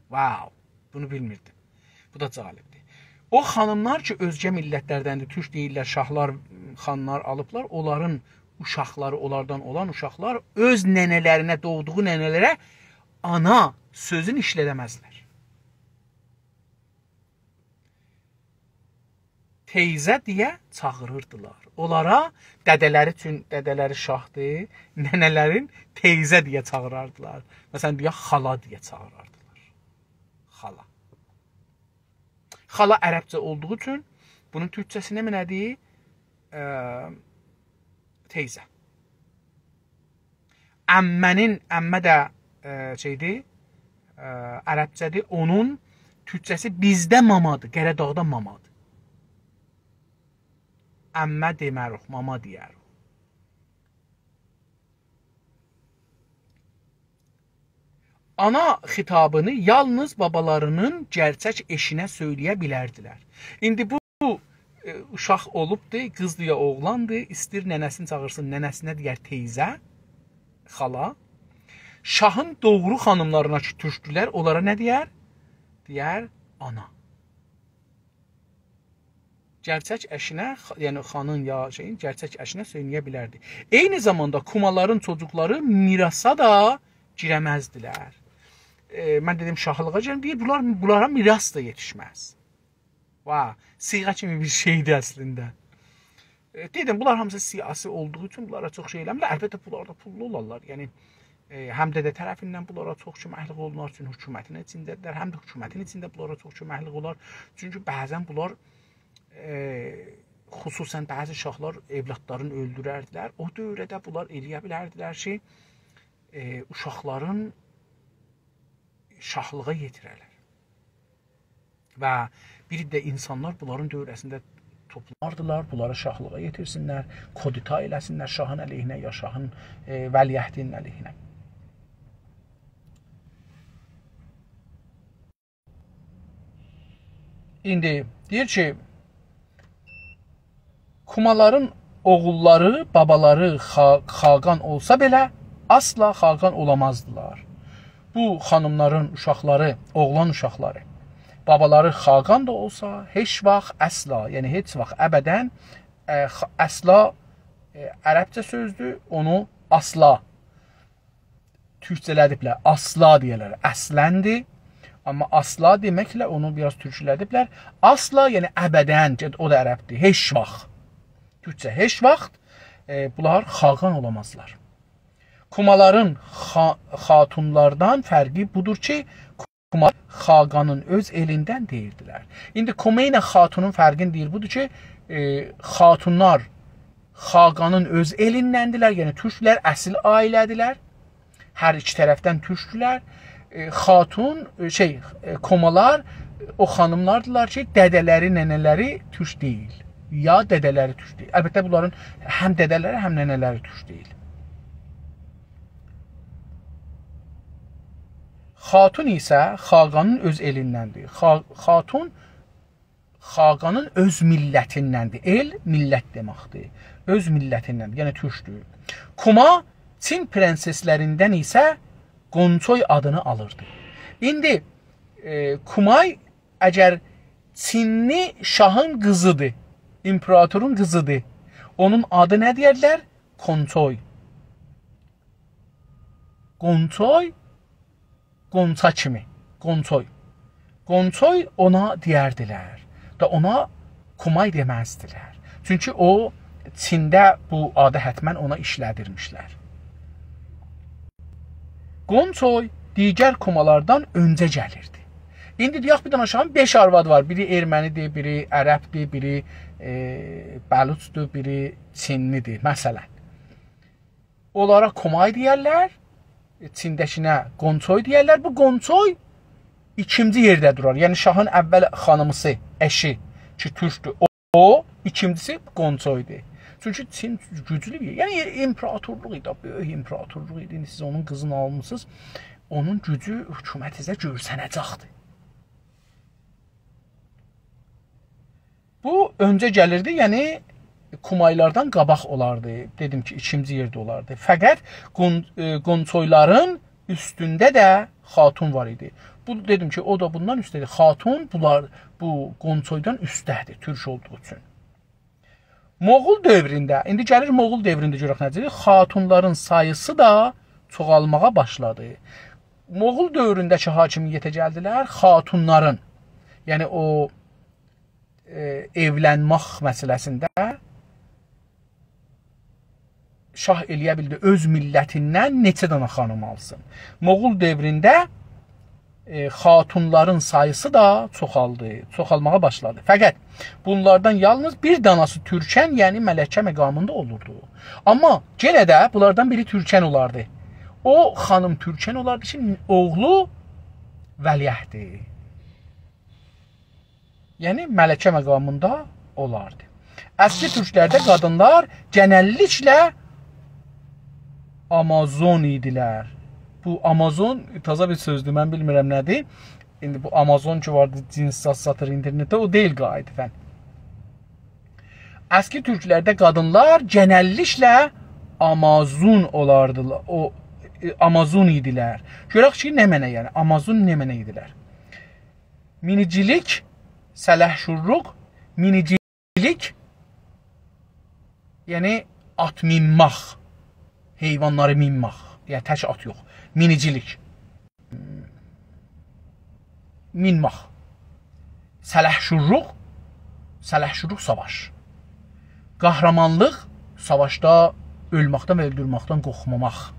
واو، بونو بیلمیردیم. بو دا جالبدیر. او خانیملار کی، اؤزگه میللتلردندیر، تورک دئییللر، شاهلار، خانلار آلیبلار، اونلارین اوشاقلاری، اونلاردان اولان اوشاقلار اؤز ننه‌لرینه، دوغدوغو ننه‌لره آنا سؤزونو ایشلده‌مزلر. تئیزه دئیه چاغیریردیلار. اونلارا دده‌لری، چون دده‌لری شاهدیر، ننه‌لرین تئیزه دئیه چاغیراردیلار. مثلا، دئیه، خالا دئیه چاغیراردیلار. خالا. خالا عربجه اولدوغو اوچون بونون تورکجه‌سی نمنه‌دیر؟ ائ، تئیزه. عمه‌نین، عمه ده ائ، شئیدیر، ائ، عربجه‌دیر. اونون تورکجه‌سی بیزده مامادیر، قره‌داغدا مامادیر. عمه دئمه‌روخ، ماما دئیه‌روخ. آنا خطابینی یالنیز بابالارینین گئرچک ائشینه سؤیله‌یه بیلردیلر. ایندی بو، ائ، اوشاق اولوبدو، قیزدی یا اوغلاندی، ایستیر ننه‌سینی چاغیرسین، ننه‌سینه دئیر تئیزه، خالا. شاهین دوغرو خانیملارینا کی تورکدولر، اونلارا نه دئیر؟ دئیر آنا. گئرچک ائشینه، خا-، یعنی خانین یا شئیین گئرچک ائشینه سؤیله‌یه بیلردی. عینی زاماندا کومالارین چوجوقلاری میراثا دا گیره‌مزدیلر. ائ، من دئدیم شاهلیغا گیرن، دئییر، بونلار، بونلارا میراث دا یئتیشمز. وا، صیغه کیمی بیر شئیدیر اصلینده. ائ، دئدیم، بونلار هامیسی سیاسی اولدوغو اوچون بونلارا چوخ شئی ائله‌میرلر. البته، بونلار دا پوللو اولارلار. یعنی، ائ، هم دده طرفیندن بونلارا چوخ کؤمکلیک اولونار، چونکی حکومتین ایچینده‌دیرلر، هم ده حکومتین ایچینده بونلارا چوخ کؤمکلیک اولار. چونکی بعضا بونلار، ائ، خصوصا بعضی شاهلار اولادلارینی اؤلدورردیلر. او دؤوره‌ده بونلار ائله‌یه بیلردیلر کی، ائ، اوشاقلارین شاهلیغا یئتیره‌لر. و بیر ده اینسانلار بونلارین دؤوره‌سینده توپلاناردیلار، بونلاری شاهلیغا یئتیرسینلر، کودتا ائله‌سینلر شاهین علیهینه یا شاهین، ائ، ولیعهدینین علیهینه. ایندی دئییر کی، کومالارین اوغوللاری، بابالاری خا-، خاقان اولسا بئله، اصلا خاقان اولامازدیلار. بو خانیملارین اوشاقلاری، اوغلان اوشاقلاری، بابالاری خاقان دا اولسا، هئچ واخت، اصلا، یعنی هئچ واخت، ابدا، ائ، خ-، اصلا، ائ، عربجه سؤزدور، اونو اصلا تورکجه‌له‌دیبلر، اصلا دئیرلر، اصلاًدیر. آمما اصلا دئمکله اونو بیر آز تورکجه‌له‌دیبلر. اصلا، یعنی ابدا، او دا عربدیر، هئچ واخت. تورکجه هئچ واخت، ائ، بونلار خاقان اولامازلار. کومالارین خا-، خاتونلاردان فرقی بودور کی، کوما خاقانین اؤز ائلیندن دئییردیلر. ایندی کوما ایله خاتونون فرقینی دئییر، بودور کی، ائ، خاتونلار خاقانین اؤز ائلیندندیلر، یعنی تورکلر، اصیل عائله‌دیلر. هر ایکی طرفدن تورکدولر. ائ، خاتون، ائ، شئی، ائ، کومالار او خانیملاردیلار کی، دده‌لری، ننه‌لری تورک دئییل. یا دده‌لری تورک دئییل. البته، بونلارین هم دده‌لری، هم ننه‌لری تورک دئییل. خاتون ایسه خاقانین اؤز ائلیندندیر. خا-، خاتون خاقانین اؤز میللتیندندیر. ائل میللت دئمکدیر. اؤز میللتیندندیر، یعنی تورکدور. کوما چین پرنسسلریندن ایسه گونچوی آدینی آلیردی. ایندی، ائ، کومای اگر چینلی شاهین قیزیدیر، ایمپراتورون قیزیدیر، اونون آدی نه دئیرلر؟ کونچوی. گونچوی، گونچا کیمی. گونچوی. گونچوی اونا دئیردیلر. دا اونا کومای دئمزدیلر. چونکی او، چینده بو آدی حتماً اونا ایشله‌دیرمیشلر. گونچوی دیگر کومالاردان اؤنجه گلیردی. ایندی دئیک، بیر دنه شاهین بئش آروادی وار. بیری ارمنیدیر، بیری عربدیر، بیری، ائ، بلوچدور، بیری چینلیدیر، مثلاً. اونلارا کومای دئیرلر، ائ، چینده‌کینه گونچوی دئیرلر. بو گونچوی ایکینجی یئرده دورار. یعنی شاهین اول خانیمیسی، ائشی کی تورکدور، او، او، ایکینجیسی گونچویدور. چونکی چین گوجلو بیر، یعنی ایمپراتورلوق ایدی، بؤیوک ایمپراتورلوق ایدی. ایندی سیز اونون قیزینی آلمیسینیز، اونون گوجو حکومتینیزه گؤرسنه‌جکدیر. بو اؤنجه گلیردی، یعنی کومایلاردان قاباق اولاردی. دئدیم کی، ایکینجی یئرده اولاردی. فقط گون-، ائ، گونچویلارین اوستونده ده خاتون وار ایدی. بو، دئدیم کی، او دا بوندان اوستده ایدی. خاتون، بونلار، بو گونچویدان اوستده‌دیر، تورک اولدوغو اوچون. موغول دؤورونده، ایندی گلیر موغول دؤورونده گؤرک نئجه‌دیر، خاتونلارین ساییسی دا چوخالماغا باشلادی. موغول دؤورونده کی حاکمیته گلدیلر، خاتونلارین، یعنی او، ائ، ائولنمک مسئله‌سینده شاه ائلیه بیلدی اؤز میللتیندن نئچه دنه خانیم آلسین. موغول دؤورونده، ائ، خاتونلارین ساییسی دا چوخالدی، چوخالماغا باشلادی. فقط بونلاردان یالنیز بیر داناسی تورکن، یعنی ملکه مقامیندا اولوردو. آمما یئنه ده بونلاردان بیری تورکن اولاردی. او خانیم تورکن اولاردی کی، اوغلو ولیعهددی. یعنی ملکه مقامیندا اولاردی. اسکی تورکلرده قادینلار گئنللیکله آمازون ایدیلر. بو آمازون تازا بیر سؤزدور، من بیلمیرم نه‌دیر. ایندی بو آمازون کی واردی، جنس سات-، ساتیر اینترنتده، او دئییل قاعدتاً. اسکی تورکلرده قادینلار گئنللیکله آمازون اولاردیلار، او، ائ، آمازون ایدیلر. گؤرک کی، نمنه، یعنی آمازون نمنه ایدیلر؟ مینی‌جیلیک، سلحشورلوق، مینی‌جیلیک، یعنی آت مینمک، حیوانلاری مینمک، یعنی تک آت یوخ، مینی‌جیلیک. مینمک. سلحشورلوق، سلحشورلوق ساواش. قهرمانلیق، ساواشدا اؤلمکدن و اؤلدورمکدن قورخماماق.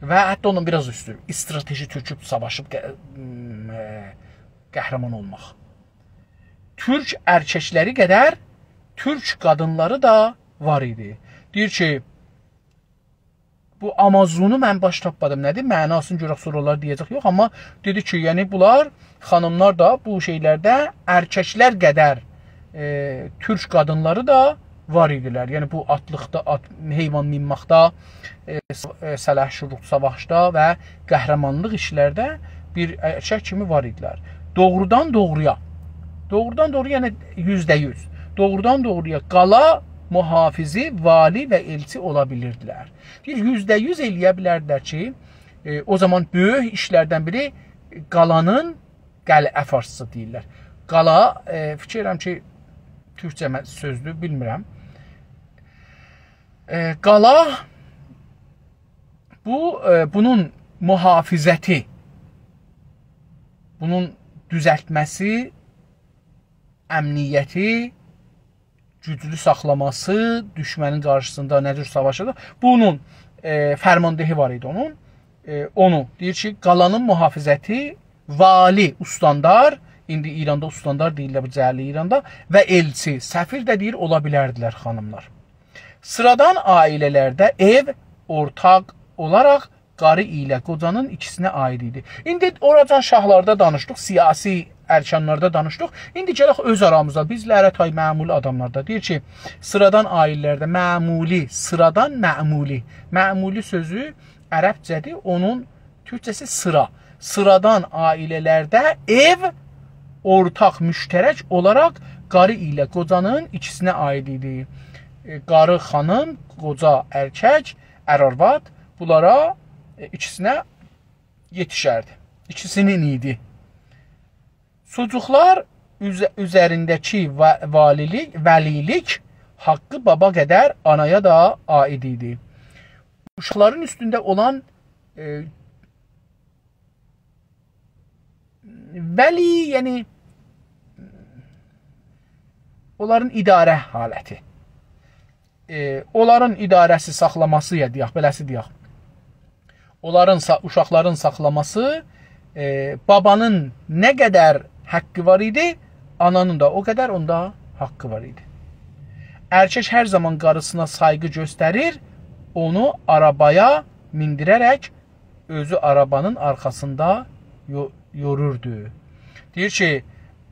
و حتی اوندان بیر آز اوستو، استراتژی تؤکوب ساواشیب قه-، م، ائ، قهرمان اولماق. تورک ارککلری قدر تورک قادینلاری دا وار ایدی. دئییر کی، بو آمازونو من باش تاپمادیم. نه‌دیر؟ معناسینی گؤرک، سونرا اونلار دئیه‌جک. یوخ، آمما دئدی کی، یعنی بونلار، خانیملار دا بو شئیلرده ارککلر قدر، ائ، تورک قادینلاری دا وار ایدیلر. یعنی بو آتلیقدا، آت، حیوان مینمکده، ائ، س-، ائ، سلحشورلوق ساواشدا و قهرمانلیق ایشلرده بیر ارکک کیمی وار ایدیلر. دوغرودان دوغرویا. دوغرودان دوغرویا، یعنی یوزده یوز. دوغرودان دوغرویا قالا محافظی، والی و ائلچی اولا بیلیردیلر. دئییر، یوزده یوز ائلیه بیلردیلر کی، ائ، او زامان بؤیوک ایشلردن بیری قالانین، قلعه فارسجا دئییرلر. قالا، ائ، فیکیر ائدیرم کی، تورکجه مه-، سؤزدور، بیلمیرم. ائ، قالا، بو، ائ، بونون محافظتی، بونون دوزلتمه‌سی، امنیتی، گوجلو ساخلاماسی، دوشمنین قارشیسیندا نه جور ساواشیر، بونون، ائ، فرماندهی وار ایدی اونون. ائ، اونو دئییر کی، قالانین محافظتی، والی، استاندار، ایندی ایراندا استاندار دئییرلر بو جعلی ایراندا، و ائلچی، سفیر ده دئییر، اولا بیلردیلر خانیملار. سیرادان عائله‌لرده ائو اورتاق اولاراق قاری ایله قوجانین ایکیسینه عایید ایدی. ایندی اوراجان شاهلاردا دانیشدیق، سیاسی ارکانلاردا دانیشدیق. ایندی گلک اؤز آرامیزدا، بیزلره تای معمولی آداملاردا. دئییر کی، سیرادان عائله‌لرده معمولی، سیرادان معمولی. معمولی سؤزو عربجه‌دیر، اونون تورکجه‌سی سیرا. سیرادان عائله‌لرده ائو اورتاق، مشترک اولاراق قاری ایله قوجانین ایکیسینه عایید ایدی. ائ، قاری خانیم، قوجا ارکک، ار آرواد، بونلارا، ائ، ایکیسینه یئتیشردی. ایکیسینین ایدی. سوجوقلار اوزه-، اوزه‌رینده‌کی وا-، والیلیک، ولیلیک حاققی بابا قدر آنایا دا عایید ایدی. اوشاقلارین اوستونده اولان، ائ، ولی، یعنی، اونلارین اداره حالتی. ائ، اونلارین اداره‌سی، ساخلاماسی، یا دئیک، بئله‌سی دئیک. اونلارین سا-، اوشاقلارین ساخلاماسی، ائ، بابانین نه قدر حاققی وار ایدی، آنانین دا او قدر اوندا حاققی وار ایدی. ارکک هر زامان قاریسینا سایغی گؤستریر، اونو آرابایا میندیره‌رک اؤزو آرابانین آرخاسیندا یو-، یوروردو. دئییر کی،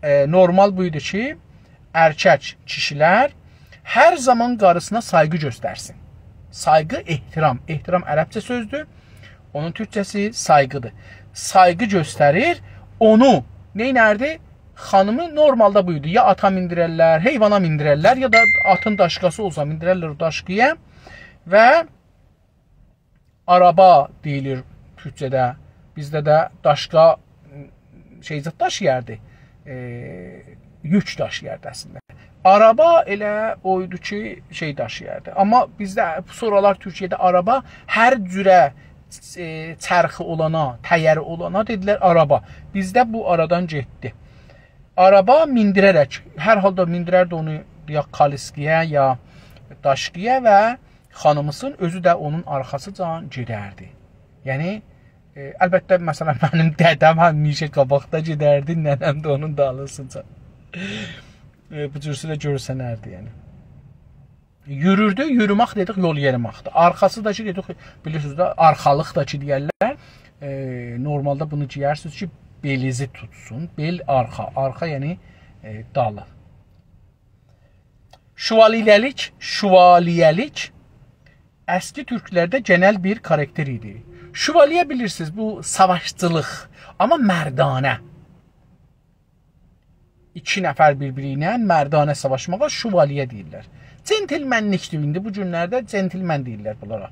ائ، نورمال بو ایدی کی، ارکک کیشیلر هر زامان قاریسینا سایغی گؤسترسین. سایغی، احترام. احترام عربجه سؤزدور. اونون تورکجه‌سی سایغیدیر. سایغی گؤستریر، اونو نئینردی؟ خانیمی نورمالدا بو ایدی. یا آتا میندیررلر، حیوانا میندیررلر، یا دا آتین داشقاسی اولسا میندیررلر او داشقایا و آرابا دئییلیر تورکجه‌ده. بیزده ده داشقا، شئی زاد داشییاردی. ائ، یوک داشییاردی اصلینده. آرابا ائله او ایدی کی، شئی داشییاردی. آمما بیزده سونرالار تورکیه‌ده آرابا هر جوره، ائ، چرخی اولانا، تایری اولانا دئدیلر آرابا. بیزده بو آرادان گئتدی. آرابا میندیره‌رک، هر حالدا میندیرردی اونو یا کالسکایا، یا داشقایا و خانیمیسین اؤزو ده اونون آرخاسیجان گئدردی. یعنی، ائ، البته، مثلا، منیم دده‌م همیشه قاباقدا گئدردی، ننه‌م ده اونون دالیسیجا. ائ، بو جورسو ده گؤرسنردی، یعنی. یوروردو، یورومک دئدیک، یول یئریمکدیر. آرخاسی دا کی، دئدیک، بیلیرسینیز ده، آرخالیق دا کی دئیرلر. ائ، نورمالدا بونو گئیرسینیز کی، بئلیزی توتسون. بئل آرخا، آرخا یعنی، ائ، دالی. شوالیه‌لیک، شوالیه‌لیک اسکی تورکلرده گئنل بیر کاراکتر ایدی. شوالیه بیلیرسینیز، بو ساواشچیلیق، آمما مردانه. ایکی نفر بیر-بیری ایله مردانه ساواشماغا شوالیه دئییرلر. جنتلمنلیکدیر ایندی، بو گونلرده جنتلمن دئییرلر بونلارا.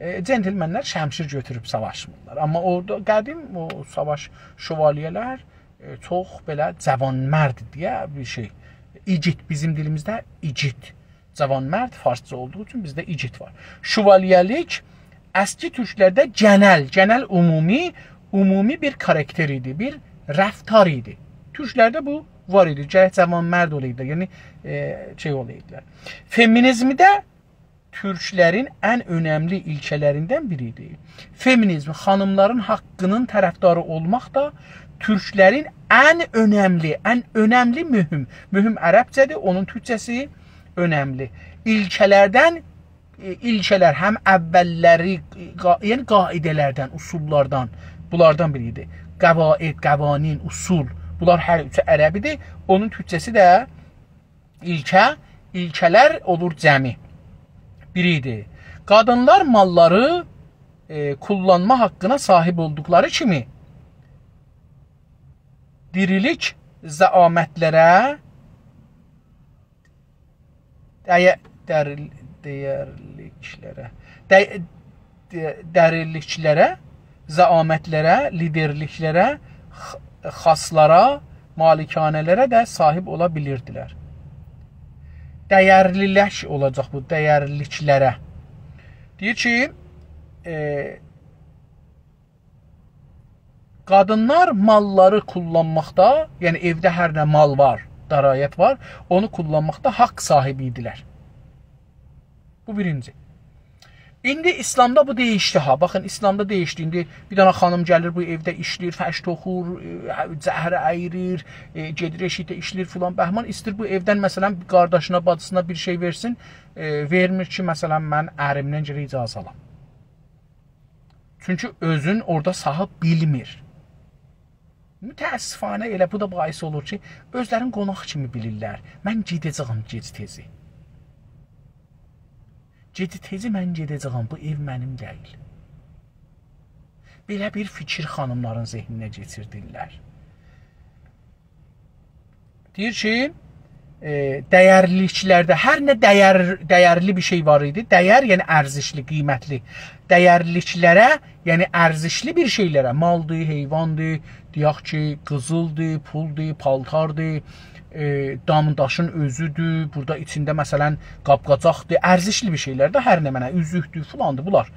ائ، جنتلمنلر شمشیر گؤتوروب ساواشمیرلار. آمما اورادا قدیم او ساواش شوالیه‌لر، ائ، چوخ بئله جوانمرد دئیه بیر شئی. ایگید، بیزیم دیلیمیزده ایگید. جوانمرد فارسجا اولدوغو اوچون بیزده ایگید وار. شوالیه‌لیک اسکی تورکلرده گئنل، گئنل عمومی، عمومی بیر کاراکتر ایدی، بیر رفتار ایدی. تورکلرده بو وار ایدی، گرک جوانمرد اولایدی، یعنی، ائ، شئی اولایدیلار. فمینیزمده تورکلرین ان اؤنملی ایلکه‌لریندن بیری ایدی. فمینیزم، خانیملارین حاققینین طرفداری اولماق دا تورکلرین ان اؤنملی، ان اؤنملی، مهم، مهم عربجه‌دیر، اونون تورکجه‌سی اؤنملی. ایلکه‌لردن، ائ، ایلکه‌لر هم اوللری، قا-، یعنی قاعده‌لردن، اصوللاردان، بونلاردان بیری ایدی. قواعد، قوانین، اصول، بونلار هر اوچو عربی‌دیر. اونون تورکجه‌سی ده ایلکه، ایلکه‌لر اولور جمعی. بیری ایدی. قادینلار ماللاری، ائ، کوللانما حاققینا صاحیب اولدوقلاری کیمی دیریلیک زعامتلره، دیه-، دریل-، دیرلیکلره، دی-، دی-، دریلیکلره، زعامتلره، لیدرلیکلره، خ-، خاصلارا، مالکانه‌لره ده صاحیب اولا بیلیردیلر. دیرلیلک اولاجاق بو، دیرلیکلره. دئییر کی، ائ، قادینلار ماللاری کوللانماقدا، یعنی ائوده هر نه مال وار، درایت وار، اونو کوللانماقدا حاق صاحیبی ایدیلر. بو بیرینجی. ایندی ایسلامدا بو دییشدی ها. باخین، ایسلامدا دییشدی. ایندی بیر دنه خانیم گلیر، بو ائوده ایشله‌ییر، فرش توخور، ائ، زهره اییریر، ائ، گئدیر ائشیکده ایشله‌ییر فلان بهمان. ایسته‌ییر بو ائودن، مثلا، قارداشینا، باجیسینا بیر شئی وئرسین، ائ، وئرمیر کی، مثلا، من اریمدن گرک اجازه آلام. چونکی اؤزون اورادا صاحیب بیلمیر. متأسفانه ائله بو دا باعث اولور کی، اؤزلرین قوناق کیمی بیلیرلر. من گئده‌جه‌یم گئج تئزی. گئج تئزی من گئده‌جه‌یم، بو ائو منیم دئییل. بئله بیر فیکیر خانیملارین ذهنینه کئچیردیرلر. دئییر کی، ائ، دیرلیلیکلرده هر نه دیر، دیرلی بیر شئی وار ایدی، دیر، یعنی ارزشلی، قیمتلی. دیرلیلیکلره، یعنی ارزشلی بیر شئیلره، مالدیر، حیواندیر، دئیک کی، قیزیلدیر، پولدور، پالتاردیر، ائ، دام-داشین اؤزودور، بورادا ایچینده، مثلا، قاب-قاجاقدیر، ارزشلی بیر شئیلر ده، هر نمنه، اوزوکدور، فلاندیر، بونلار.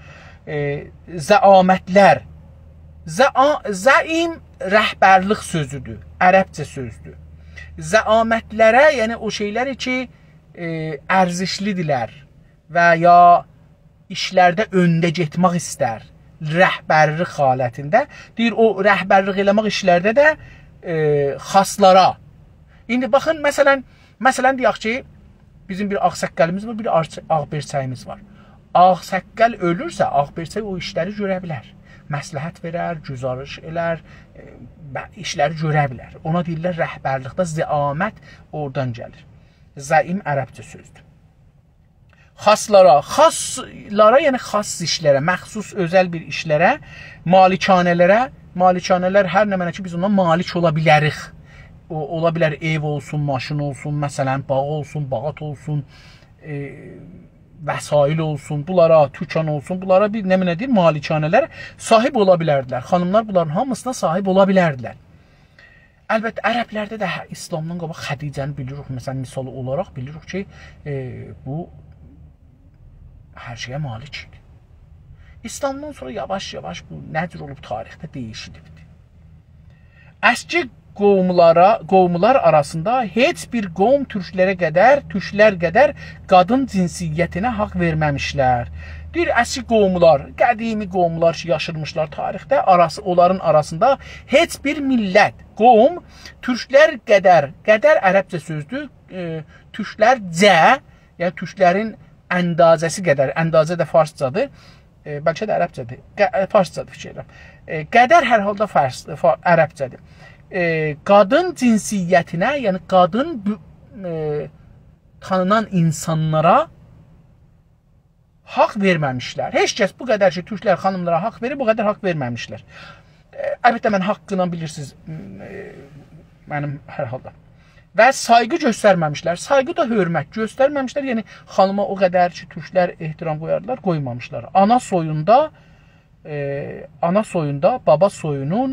ائ، زعامتلر، زعا-، زعیم رهبرلیک سؤزودور، عربجه سؤزدور. زعامتلره، یعنی او شئیلر کی، ائ، ارزشلی‌دیرلر و یا ایشلرده اؤنده گئتمک ایستر، رهبرلیک حالتینده. دئییر، او رهبرلیک ائله‌مک ایشلرده ده، ائ، خاصلارا. ایندی باخین، مثلا، مثلا، دئیک کی، بیزیم بیر آغ‌ساققالیمیز وار، بیر آرچ-، آغ‌بیرچه‌ییمیز وار. آغ‌ساققال اؤلورسه، آغ‌بیرچک او ایشلری گؤره بیلر. مصلحت وئرر، گزارش ائلر، ائ، به-، ایشلری گؤره بیلر. اونا دئییرلر رهبرلیکده زعامت اورادان گلیر. زعیم عربجه سؤزدور. خاصلارا، خاصلارا، یعنی خاص ایشلره، مخصوص، اؤزل بیر ایشلره، مالکانه‌لره، مالکانه‌لر هر نمنه کی، بیز اونا مالک اولا بیلریک. او، اولا بیلر ائو اولسون، ماشین اولسون، مثلا، باغ اولسون، باغات اولسون، ائ، وسایل اولسون، بونلارا، توکان اولسون، بونلارا بیر نمنه دئییر، مالکانه‌لر صاحیب اولا بیلردیلر. خانیملار بونلارین هامیسینا صاحیب اولا بیلردیلر. البته، عربلرده ده هه، ایسلامدان قاباق خدیجه‌نی بیلیریک، مثلا، مثال اولاراق بیلیریک کی، ائ، بو هر شئیه مالک ایدی. ایسلامدان سونرا یاواش-یاواش بو نه جور اولوب تاریخده دییشیلیبدیر. اسکی قوملارا، قوملار آراسیندا هئچ بیر قوم تورکلره قدر، تورکلر قدر قادین جنسیتینه حاق وئرمه‌میشلر. دئییر، اسکی قوملار، قدیمی قوملار کی، یاشیرمیشلار تاریخده، آراسی، اونلارین آراسیندا هئچ بیر میللت، قوم تورکلر قدر، قدر عربجه سؤزدور، ائ، تورکلرجه، یعنی تورکلرین اندازه‌سی قدر، اندازه ده فارسجادیر، ائ، بلکه ده عربجه‌دیر، ق-، ائ، فارسجادیر فیکیر ائدیرم. ائ، قدر هر حالدا فارس، فا-، عربجه‌دیر. ائ، قادین جنسیتینه، یعنی قادین بو-، ائ، تانینان اینسانلارا حاق وئرمه‌میشلر. هئچ کس بو قدر کی، تورکلر خانیملارا حاق وئریب، بو قدر حاق وئرمه‌میشلر. ائ، البته، من حاققینان بیلیرسینیز، م، ائ، منیم هر حالدا. و سایغی گؤسترمه‌میشلر. سایغی دا حؤرمت گؤسترمه‌میشلر. یعنی، خانیما او قدر کی، تورکلر احترام قویاردیلار، قویمامیشلار. آنا سویوندا، ائ، آنا سویوندا بابا سویونون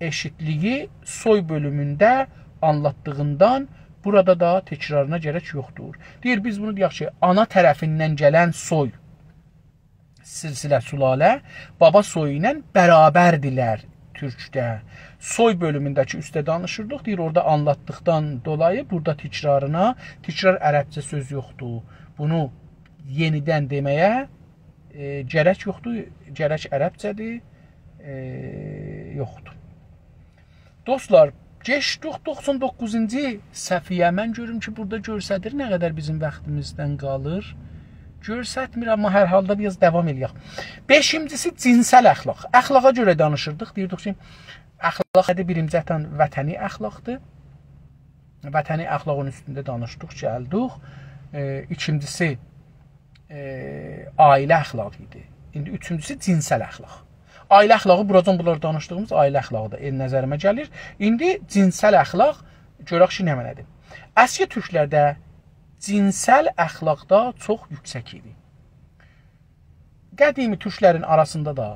ائشیتلیگی سوی بؤلومونده آنلاتدیغیندان بورادا دا تکرارینا گرک یوخدور. دئییر، بیز بونو دئیک کی، آنا طرفیندن گلن سوی، سلسله، سلاله، بابا سویو ایله برابردیرلر تورکده. سوی بؤلومونده کی، اوسته دانیشیردیق، دئییر، اورادا آنلاتدیقدان دولایی بورادا تکرارینا، تکرار عربجه سؤز یوخدور. بونو یئنیدن دئمه‌یه، ائ، گرک یوخدور، گرک عربجه‌دیر، ائ، یوخدور. دوستلار، کئچدیک دوخسان دوققوزونجو صفحه‌یه. من گؤروم کی، بورادا گؤرسدیر نه قدر بیزیم واختیمیزدان قالیر. گؤرستمیر، آمما هر حالدا بیر آز داوام ائله‌یک. بئشینجیسی جنسل اخلاق. اخلاقا گؤره دانیشیردیق. دئییردیک کی، اخلاق نه‌دیر؟ بیرینجی اتن وطنی اخلاقدیر. وطنی اخلاقین اوستونده دانیشدیق، گلدیک. ائ، ایکینجیسی، ائ، عائله اخلاقی ایدی. ایندی اوچونجوسو جنسل اخلاق. عائله اخلاقی، بوراجان بونلار دانیشدیغیمیز عائله اخلاقی دا ائل نظریمه گلیر. ایندی جنسل اخلاق، گؤرک کی، نه معنادیر. اسکی تورکلرده جنسل اخلاق دا چوخ یوکسک ایدی. قدیمی تورکلرین آراسیندا دا،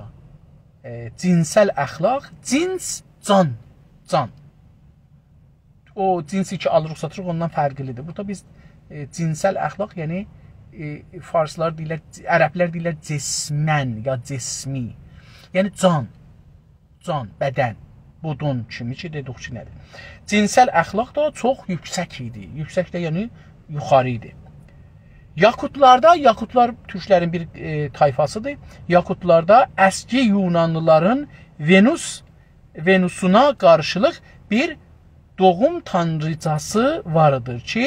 ائ، جنسل اخلاق، جنس، جان، جان. او جنسی کی آلیریق، ساتیریق، اوندان فرقلیدیر. بورادا بیز، ائ، جنسل اخلاق، یعنی، ائ، فارسلار دئییرلر، عربلر دئییرلر جسمن یا جسمی. یعنی جان، جان، بدن، بدون کیمی کی، دئدیک کی، نه‌دیر؟ جنسل اخلاق دا چوخ یوکسک ایدی. یوکسک ده، یعنی، یوخاری ایدی. یاکوتلاردا، یاکوتلار تورکلرین بیر، ائ، طایفاسیدیر. یاکوتلاردا اسکی یونانلیلارین ونوس، ونوسونا قارشیلیق بیر دوغوم تانریجاسی واردیر کی،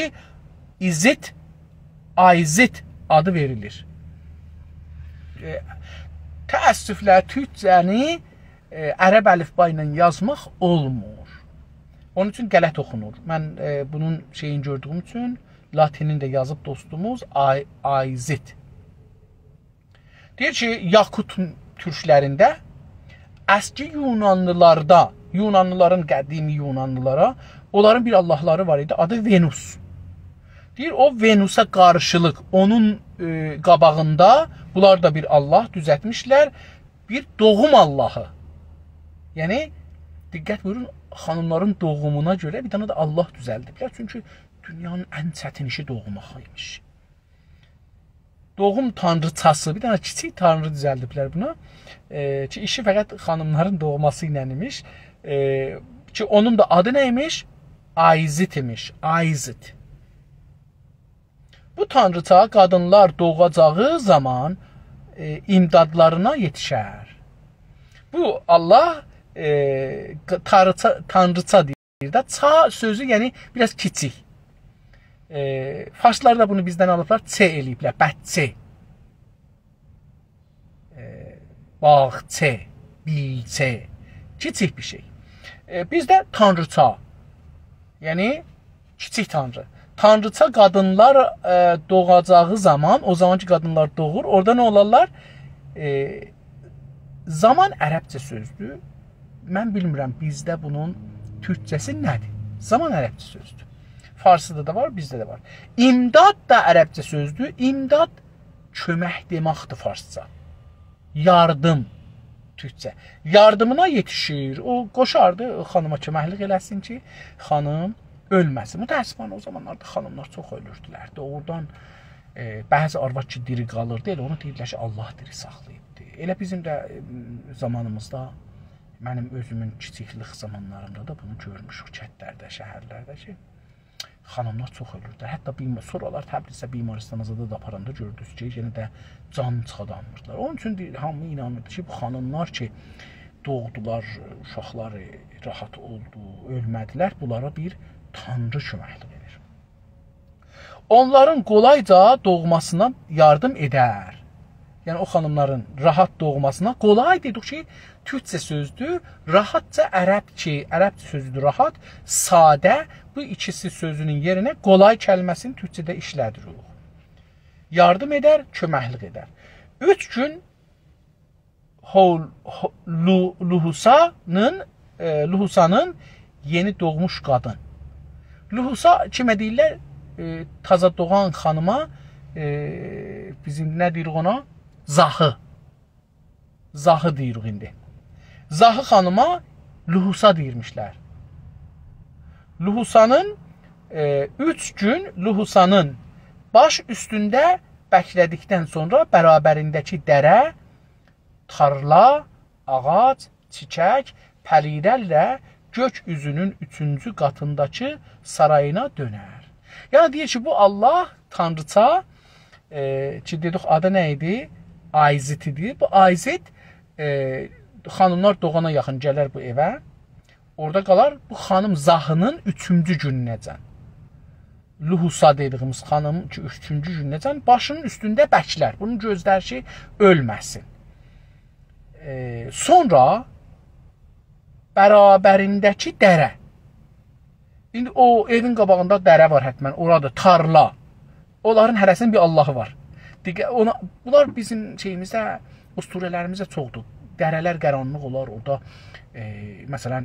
ایزیت، آیزیت آدی وئریلیر. ائ، تأسفله تورکجه‌نی، ائ، عرب الفبا ایله یازماق اولمور. اونون اوچون غلط اوخونور. من، ائ، بونون شئیینی گؤردویوم اوچون لاتینین ده یازیب دوستوموز، آی-، آیزیت. دئییر کی، یاکوت تورکلرینده اسکی یونانلیلاردا، یونانلیلارین، قدیمی یونانلیلارا، اونلارین بیر آللاهلاری وار ایدی، آدی ونوس. دئییر، او ونوسا قارشیلیق، اونون، ائ، قاباغیندا بونلار دا بیر آللاه دوزلتمیشلر، بیر دوغوم آللاهی. یعنی، دقت بویورون، خانیملارین دوغومونا گؤره بیر دنه ده آللاه دوزلدیبلر. چونکی دونیانین ان چتین ایشی دوغماق ایمیش. دوغوم تانریچاسی، بیر دنه کیچیک تانری دوزلدیبلر بونا. ائ، کی، ایشی فقط خانیملارین دوغماسی ایله ایمیش. ائ، کی، اونون دا آدی نه ایمیش؟ آیزیت ایمیش، آیزیت. بو تانریچا قادینلار دوغاجاغی زامان، ائ، امدادلارینا یئتیشر. بو آللاه، ائ، ق-، تانریچا، تانریچا دئییر. دئییر ده، چا سؤزو، یعنی، بیر آز کیچیک. ائ، فارسلار دا بونو بیزدن آلیبلار، چه ائله‌ییبلر، بچه. ائ، باغچه، بیلچه. کیچیک بیر شئی. ائ، بیزده تانریچا، یعنی، کیچیک تانری. تانریچا قادینلار، ائ، دوغاجاغی زامان، او زامان کی، قادینلار دوغور، اورادا نه اولارلار؟ ائ، زامان عربجه سؤزدور. من بیلمیرم، بیزده بونون تورکجه‌سی نه‌دیر؟ زامان عربجه سؤزدور. فارسیدا دا وار، بیزده ده وار. امداد دا عربجه سؤزدور. امداد کؤمک دئمکدیر فارسجا. یاردیم، تورکجه. یاردیمینا یئتیشیر. او قوشاردی، خانیما کؤمکلیک ائله‌سین کی، خانیم اؤلمه‌سین. متأسفانه، او زامانلاردا خانیملار چوخ اؤلوردولر. دوغرودان، ائ، بعضی آرواد کی، دیری قالیردی، ائله اونو دئییرلر کی، آللاه دیری ساخلاییبدی. ائله بیزیم ده، ائ، زامانیمیزدا، منیم اؤزومون کیچیکلیک زامانلاریمدا دا بونو گؤرموشوک کندلرده، شهرلرده کی، خانیملار چوخ اؤلوردولر. حتی بیما-، سونرالار تبریزده بیمارستانا زادا دا آپاراندا گؤردونوز کی، یئنه ده جان چیخادانمیردیلار. اونون اوچون دئییر، هامی اینانیردی کی، بو خانیملار کی، دوغدولار، اوشاقلاری راحت اولدو، اؤلمه‌دیلر، بونلارا بیر تانری کؤمکلیک ائدیر. اونلارین قولایجا دوغماسینا یاردیم ائدر. یعنی او خانیملارین راحت دوغماسینا، قولای دئدیک کی، تورکجه سؤزدور، راحتجا عرب کی، عرب سؤزودور راحت، ساده، بو ایکیسی سؤزونون یئرینه قولای کلمه‌سینی تورکجه‌ده ایشله‌دیریک. یاردیم ائدر، کؤمکلیک ائدر. اوچ گون هول-، هو-، لو-، لوحوسانین، ائ، لوحوسانین یئنی دوغموش قادین. لوحوسا کیمه دئییرلر؟ ائ، تازا دوغان خانیما، ائ، بیزیم نه دئییریک اونا؟ زاهی. زاهی دئییریک ایندی. زاهی خانیما لوحوسا دئییرمیشلر. لوحوسانین، ائ، اوچ گون لوحوسانین باش اوستونده بکله‌دیکدن سونرا برابرینده‌کی دره تارلا، آغاج، چیچک، پری‌لرله گؤک اوزونون اوچونجو قاتینداکی سارایینا دؤنر. یعنی دئییر کی، بو الله تانریچا، ائ، کی دئدیک آدی نه ایدی؟ آیزیت ایدی. بو آیزیت، ائ، خانیملار دوغانا یاخین گلر بو ائوه. اورادا قالار بو خانیم زاهی‌نین اوچونجو گونونه‌جن. لوحوسا دئدیگیمیز خانیم کی، اوچونجو گونونه‌جن باشینین اوستونده بکلر. بونون گؤزلر کی، اؤلمه‌سین. ائ، سونرا برابرینده‌کی دره. ایندی او ائوین قاباغیندا دره وار حتماً، اورادا تارلا. اونلارین هره‌سینین بیر اللهی وار. دقت، اونا، بونلار بیزیم شئییمیزده، اسطوره‌لریمیزده چوخدور. دره‌لر قارانلیق اولار، اورادا، ائ، مثلاً،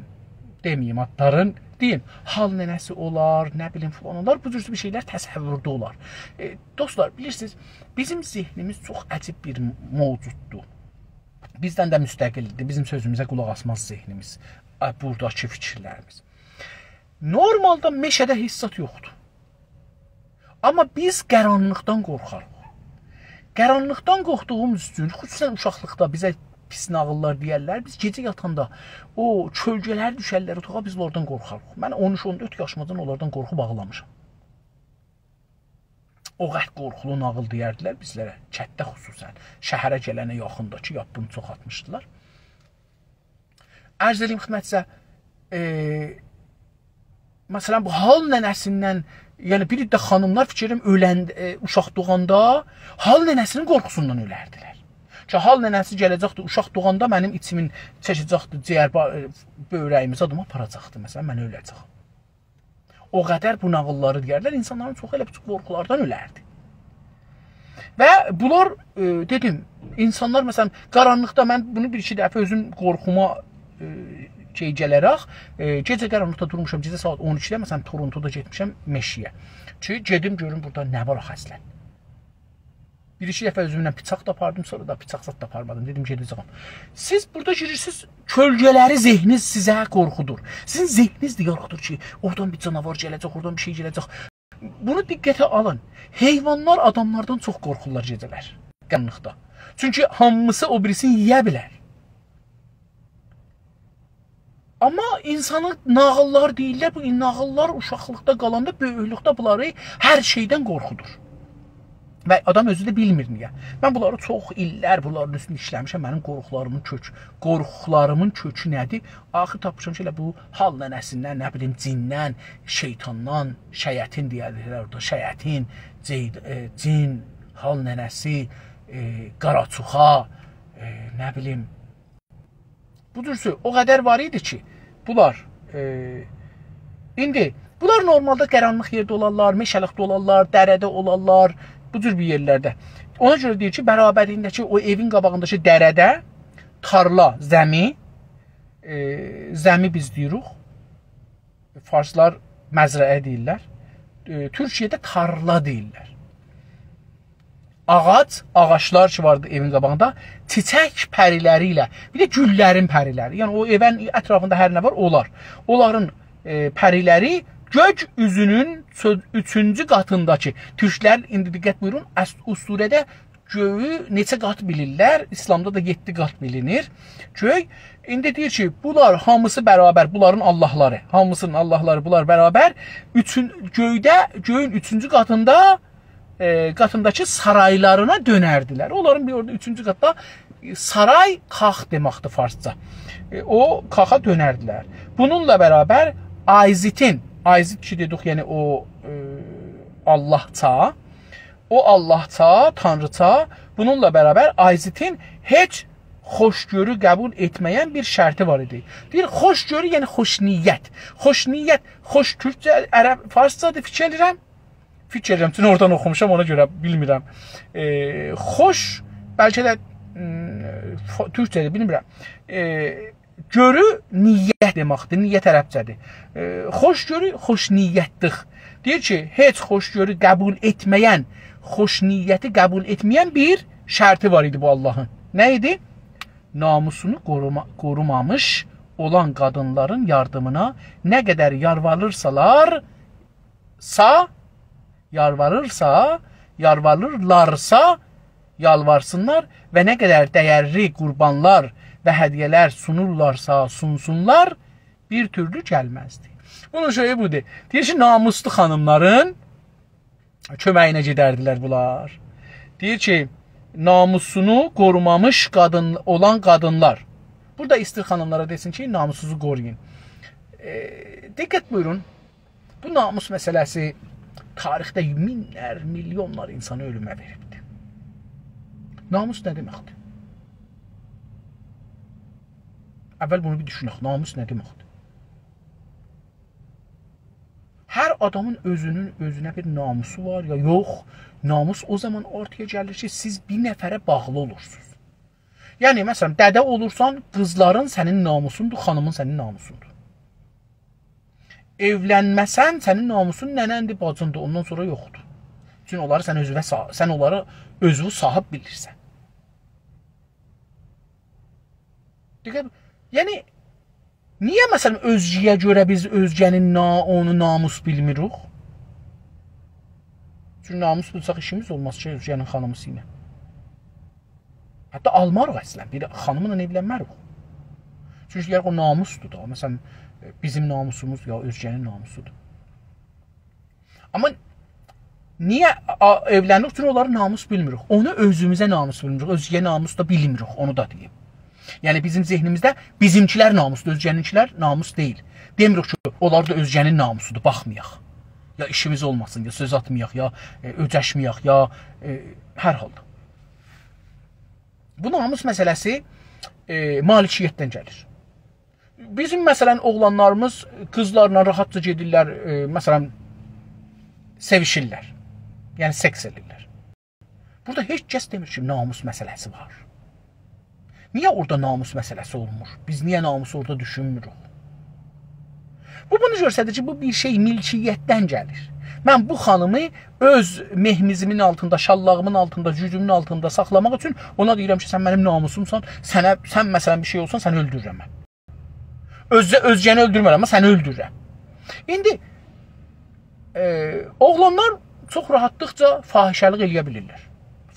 دئمه‌ییم آدلارین، دئییم، حال ننه‌سی اولار، نه بیلیم، فلان اولار، بو جور بیر شئیلر تصورده اولار. ائ، دوستلار، بیلیرسینیز، بیزیم ذهنیمیز چوخ عجیب بیر موجوددور. بیزدن ده مستقلدیر، بیزیم سؤزوموزه قولاق آسماز ذهنیمیز، ا، بوراداکی فیکیرلریمیز. نورمالدا مئشه‌ده هئچ زاد یوخدور. آمما بیز قارانلیقدان قورخاریق. قارانلیقدان قورخدوغوموز اوچون، خصوصاً اوشاقلیقدا بیزه پیس ناغیللار دئیرلر، بیز گئجه یاتاندا او کؤلگه‌لر دوشرلر اوتاغا، بیز اونلاردان قورخاریق. من اون اوچ اون دؤرد یاشیماجان اونلاردان قورخوب آغلامیشام. او قدر قورخولو ناغیل دئیردیلر بیزلره، کتده خصوصاً. شهره گلنه یاخیندا کی، یاپبینی چوخ آتمیشدیلار. عرض ائدیم خدمتیزه، ائ، مثلاً، بو حال ننه‌سیندن، یعنی بیر عده خانیملار فیکر ائدیرم، اؤلن، ائ، اوشاق دوغاندا حال ننه‌سینین قورخوسوندان اؤلردیلر. کی، حال ننه‌سی گله‌جکدی، اوشاق دوغاندا منیم ایچیمین چکه‌جکدی، جیگر با-، ائ، بؤیره‌ییمی زادیمی آپاراجاقدی، مثلاً، من اؤله‌جه‌یم. او قدر بو ناغیللاری دئیرلر، اینسانلارین چوخو ائله بو قورخولاردان اؤلردی. و بونلار، ائ، دئدیم، اینسانلار، مثلاً، قارانلیقدا من بونو بیر ایکی دفعه اؤزوم قورخوما، ائ، شئی گله‌رک، ائ، گئجه قارانلیقدا دورموشام، گئجه ساعات اون ایکیده، مثلاً، تورونتودا گئتمیشم مئشه‌یه. کی، گئدیم گؤروم بورادا نه وار آخی اصلاً. بیر ایکی دفعه اؤزومله بیچاق دا آپاردیم، سونرا دا بیچاق زاد دا آپارمادیم. دئدیم، گئده‌جه‌یم. سیز بورادا گیریرسینیز، کؤلگه‌لری ذهنینیز سیزه قورخودور. سیزین ذهنینیز دئییر، یوخدور کی، اورادان بیر جاناوار گله‌جک، اورادان بیر شئی گله‌جک. بونو دقته آلین. حیوانلار آداملاردان چوخ قورخورلار گئجه‌لر، قارانلیقدا. چونکی هامیسی او بیریسینی یئیه بیلر. آمما اینسانا ناغیللار دئییرلر، بو ناغیللار اوشاقلیقدا قالاندا، بؤیوکلوکده بونلاری هر شئیدن قورخودور. و آدام اؤزو ده بیلمیر نییه. من بونلاری چوخ ایللر بونلارین اوستونده ایشله‌میشم. منیم قورخولاریمین کؤک-، قورخولاریمین کؤکو نه‌دیر؟ آخیر تاپمیشام کی، ائله بو حال ننه‌سیندن، نه بیلیم، جیندن، شیطاندان، شیاطین دئیرلر اورادا، شیاطین، جید-، ائ، جین، حال ننه‌سی، ائ، قاراچوخا، ائ، نه بیلیم، بو جور سؤ-، او قدر وار ایدی کی، بونلار، ائ، ایندی بونلار نورمالدا قارانلیق یئرده اولارلار، مئشه‌لیکده اولارلار، دره‌ده اولارلار، بو جور بیر یئرلرده. اونا گؤره دئییر کی، برابرینده‌کی او ائوین قاباغینداکی دره‌ده تارلا، زمی، ائ، زمی بیز دئییریک، فارسلار مزرعه دئییرلر. ائ، تورکیه‌ده تارلا دئییرلر. آغاج، آغاجلار کی واردی ائوین قاباغیندا، چیچک پری‌لری ایله، بیر ده گوللرین پری‌لری. یعنی او ائوین اطرافیندا هر نه وار، اونلار. اونلارین، ائ، پری‌لری گؤک اوزونون سؤ-، اوچونجو قاتینداکی، تورکلر، ایندی دقت بویورون، اس-، اسطوره‌ده گؤیو نئچه قات بیلیرلر؟ ایسلامدا دا یئددی قات بیلینیر. گؤی، ایندی دئییر کی، بونلار هامیسی برابر، بونلارین آللاهلاری، هامیسینین آللاهلاری بونلار برابر. اوچون، گؤیده، گؤیون اوچونجو قاتیندا، ائ، قاتینداکی سارایلارینا دؤنردیلر. اونلارین بیر اورادا اوچونجو قاتدا سارای، کاخ دئمکدیر فارسجا. ائ، او کاخا دؤنردیلر. بونونلا برابر آیزیتین، آیزیت کی دئدیک، یعنی او، ائ، آللاهجا، او آللاهجا، تانریجا، بونونلا برابر آیزیتین هئچ خوشگؤرو قبول ائتمه‌ین بیر شرطی وار ایدی. دئییر، خوشگؤرو، یعنی خوش نیت. خوش نیت، خوش تورکجه، عرب، فارسجادیر، فیکیر ائدیرم. فیکیر ائدیرم، چونکی اورادان اوخوموشام، اونا گؤره بیلمیرم. ائ، خوش، بلکه ده، م، فو-، تورکجه‌دیر، بیلمیرم. ائ، گؤرو نیت دئمکدیر، نیت عربجه‌دیر. ائ، خوشگؤرو، خوش نیتلیک. دئییر کی، هئچ خوشگؤرو قبول ائتمه‌ین، خوش نیتی قبول ائتمه‌ین بیر شرطی وار ایدی بو آللاهین. نه ایدی؟ ناموسونو قوروما-، قورومامیش اولان قادینلارین یاردیمینا نه قدر یالواریرسالار، سا، یالواریرسا، یالواریرلارسا، یالوارسینلار و نه قدر دَیَرلی قوربانلار و هدیه‌لر سونورلارسا، سونسونلار، بیر تورلو گلمزدی. بونون شئیی بودور. دئییر کی، ناموسلو خانیملارین کؤمه‌یینه گئدردیلر بونلار. دئییر کی، ناموسونو قورومامیش قادین، اولان قادینلار. بورادا ایستیر خانیملارا دئسین کی، ناموسونوزو قورویون. ائ، دقت بویورون. بو ناموس مسئله‌سی تاریخده مینلر، میلیونلار اینسانی اؤلومه وئریبدیر. ناموس نه دئمکدیر؟ اول بونو بیر دوشونک، ناموس نه دئمکدیر؟ هر آدامین اؤزونون، اؤزونه بیر ناموسو وار یا یوخ. ناموس او زامان اورتایا گلیر کی، سیز بیر نفره باغلی اولورسونوز. یعنی، مثلا، دده اولورسان، قیزلارین سنین ناموسوندور، خانیمین سنین ناموسوندور. ائولنمه‌سن، سنین ناموسون ننه‌ندیر، باجیندیر، اوندان سونرا یوخدور. چونکی اونلاری سن اؤزووه صا-، سن اونلاری اؤزووو صاحیب بیلیرسن. دقت، یعنی، نییه، مثلا، اؤزگه‌یه گؤره بیز اؤزگه‌نین نا-، اونو ناموس بیلمیریک؟ چونکی ناموس بیلسک، ایشیمیز اولماز کی، اؤزگه‌نین خانیمیسی ایله. حتی آلماریق اصلا، بیر خانیملا ائولنمه‌ریک. چونکی دئیه‌ریک، او ناموسدور دا، مثلا، بیزیم ناموسوموز یا اؤزگه‌نین ناموسودور. آمما نییه آ-، ائولنیریک؟ چونکی اونلاری ناموس بیلمیریک. اونو اؤزوموزه ناموس بیلمیریک. اؤزگه‌یه ناموس دا بیلمیریک، اونو دا دئییم. یعنی بیزیم ذهنیمیزده بیزیمکیلر ناموسدور، اؤزگه‌نینکیلر ناموس دئییل. دئمیریک کی، اونلار دا اؤزگه‌نین ناموسودور، باخمایاق. یا ایشیمیز اولماسین، یا سؤز آتمایاق، یا، ائ، اؤجشمه‌یک، یا، ائ، هر حالدا. بو ناموس مسئله‌سی، ائ، مالکیتدن گلیر. بیزیم، مثلا، اوغلانلاریمیز قیزلارلا راحتجا گئدیرلر، ائ، مثلا، سئویشیرلر. یعنی، سکس ائدیرلر. بورادا هئچ کس دئمیر کی، ناموس مسئله‌سی وار. نییه اورادا ناموس مسئله‌سی اولمور؟ بیز نییه ناموسو اورادا دوشونموروک؟ بو بونو گؤستریر کی، بو بیر شئی ملکیتدن گلیر. من بو خانیمی اؤز مهمیزیمین آلتیندا، شاللاغیمین آلتیندا، گوجومون آلتیندا ساخلاماق اوچون اونا دئییرم کی، سن منیم ناموسومسان، سنه، سن، مثلا، بیر شئی اولسان، سنی اؤلدوررم من. اؤزگه-، اؤزگه‌نی اؤلدورمرم، آمما سنی اؤلدوررم. ایندی، ائ، اوغلانلار چوخ راحتلیقجا فاحشه‌لیک ائله‌یه بیلیرلر.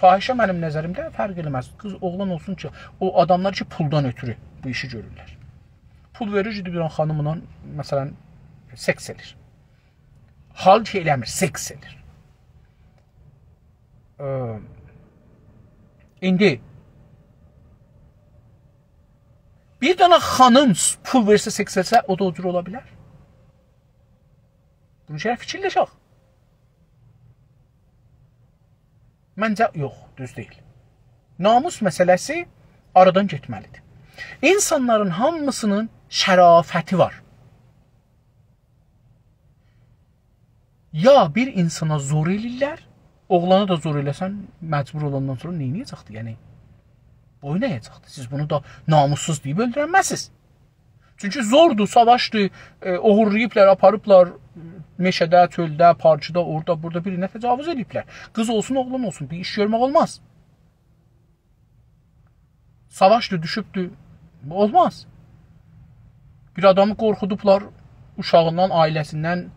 فاحشه منیم نظریمده فرق ائله‌مز. قیز، اوغلان اولسون کی، او آداملار کی، پولدان اؤتورو بو ایشی گؤرورلر. پول وئریر، گئدیر بیر دنه خانیملا، مثلا، سکس ائدیر. حال کی ائله‌میر، سکس ائدیر. ائ، ایندی بیر دنه خانیم س-، پول وئرسه، سکس ائتسه، او دا او جور اولا بیلر؟ بونو شئیه فیکیرلشک. منجه، یوخ، دوز دئییل. ناموس مسئله‌سی آرادان گئتمه‌لیدیر. اینسانلارین هامیسینین شرافتی وار. یا بیر اینسانا زور ائله‌ییرلر، اوغلانا دا زور ائله‌سن، مجبور اولاندان سونرا نئینیه‌جکدیر؟ یعنی، بویون اَیه‌جکدیر. سیز بونو دا ناموسسوز دئییب اؤلدورنمزسینیز. چونکی زوردور، ساواشدیر، ائ، اوغورلاییبلار، آپاریبلار مئشه‌ده، چؤلده، پارکدا، اورادا، بورادا بیرینه تجاوز ائدیبلر. قیز اولسون، اوغلان اولسون، بیر ایش گؤرمک اولماز. ساواشدیر، دوشوبدور. اولماز. بیر آدامی قورخودوبلار، اوشاغیندان، عائله‌سیندن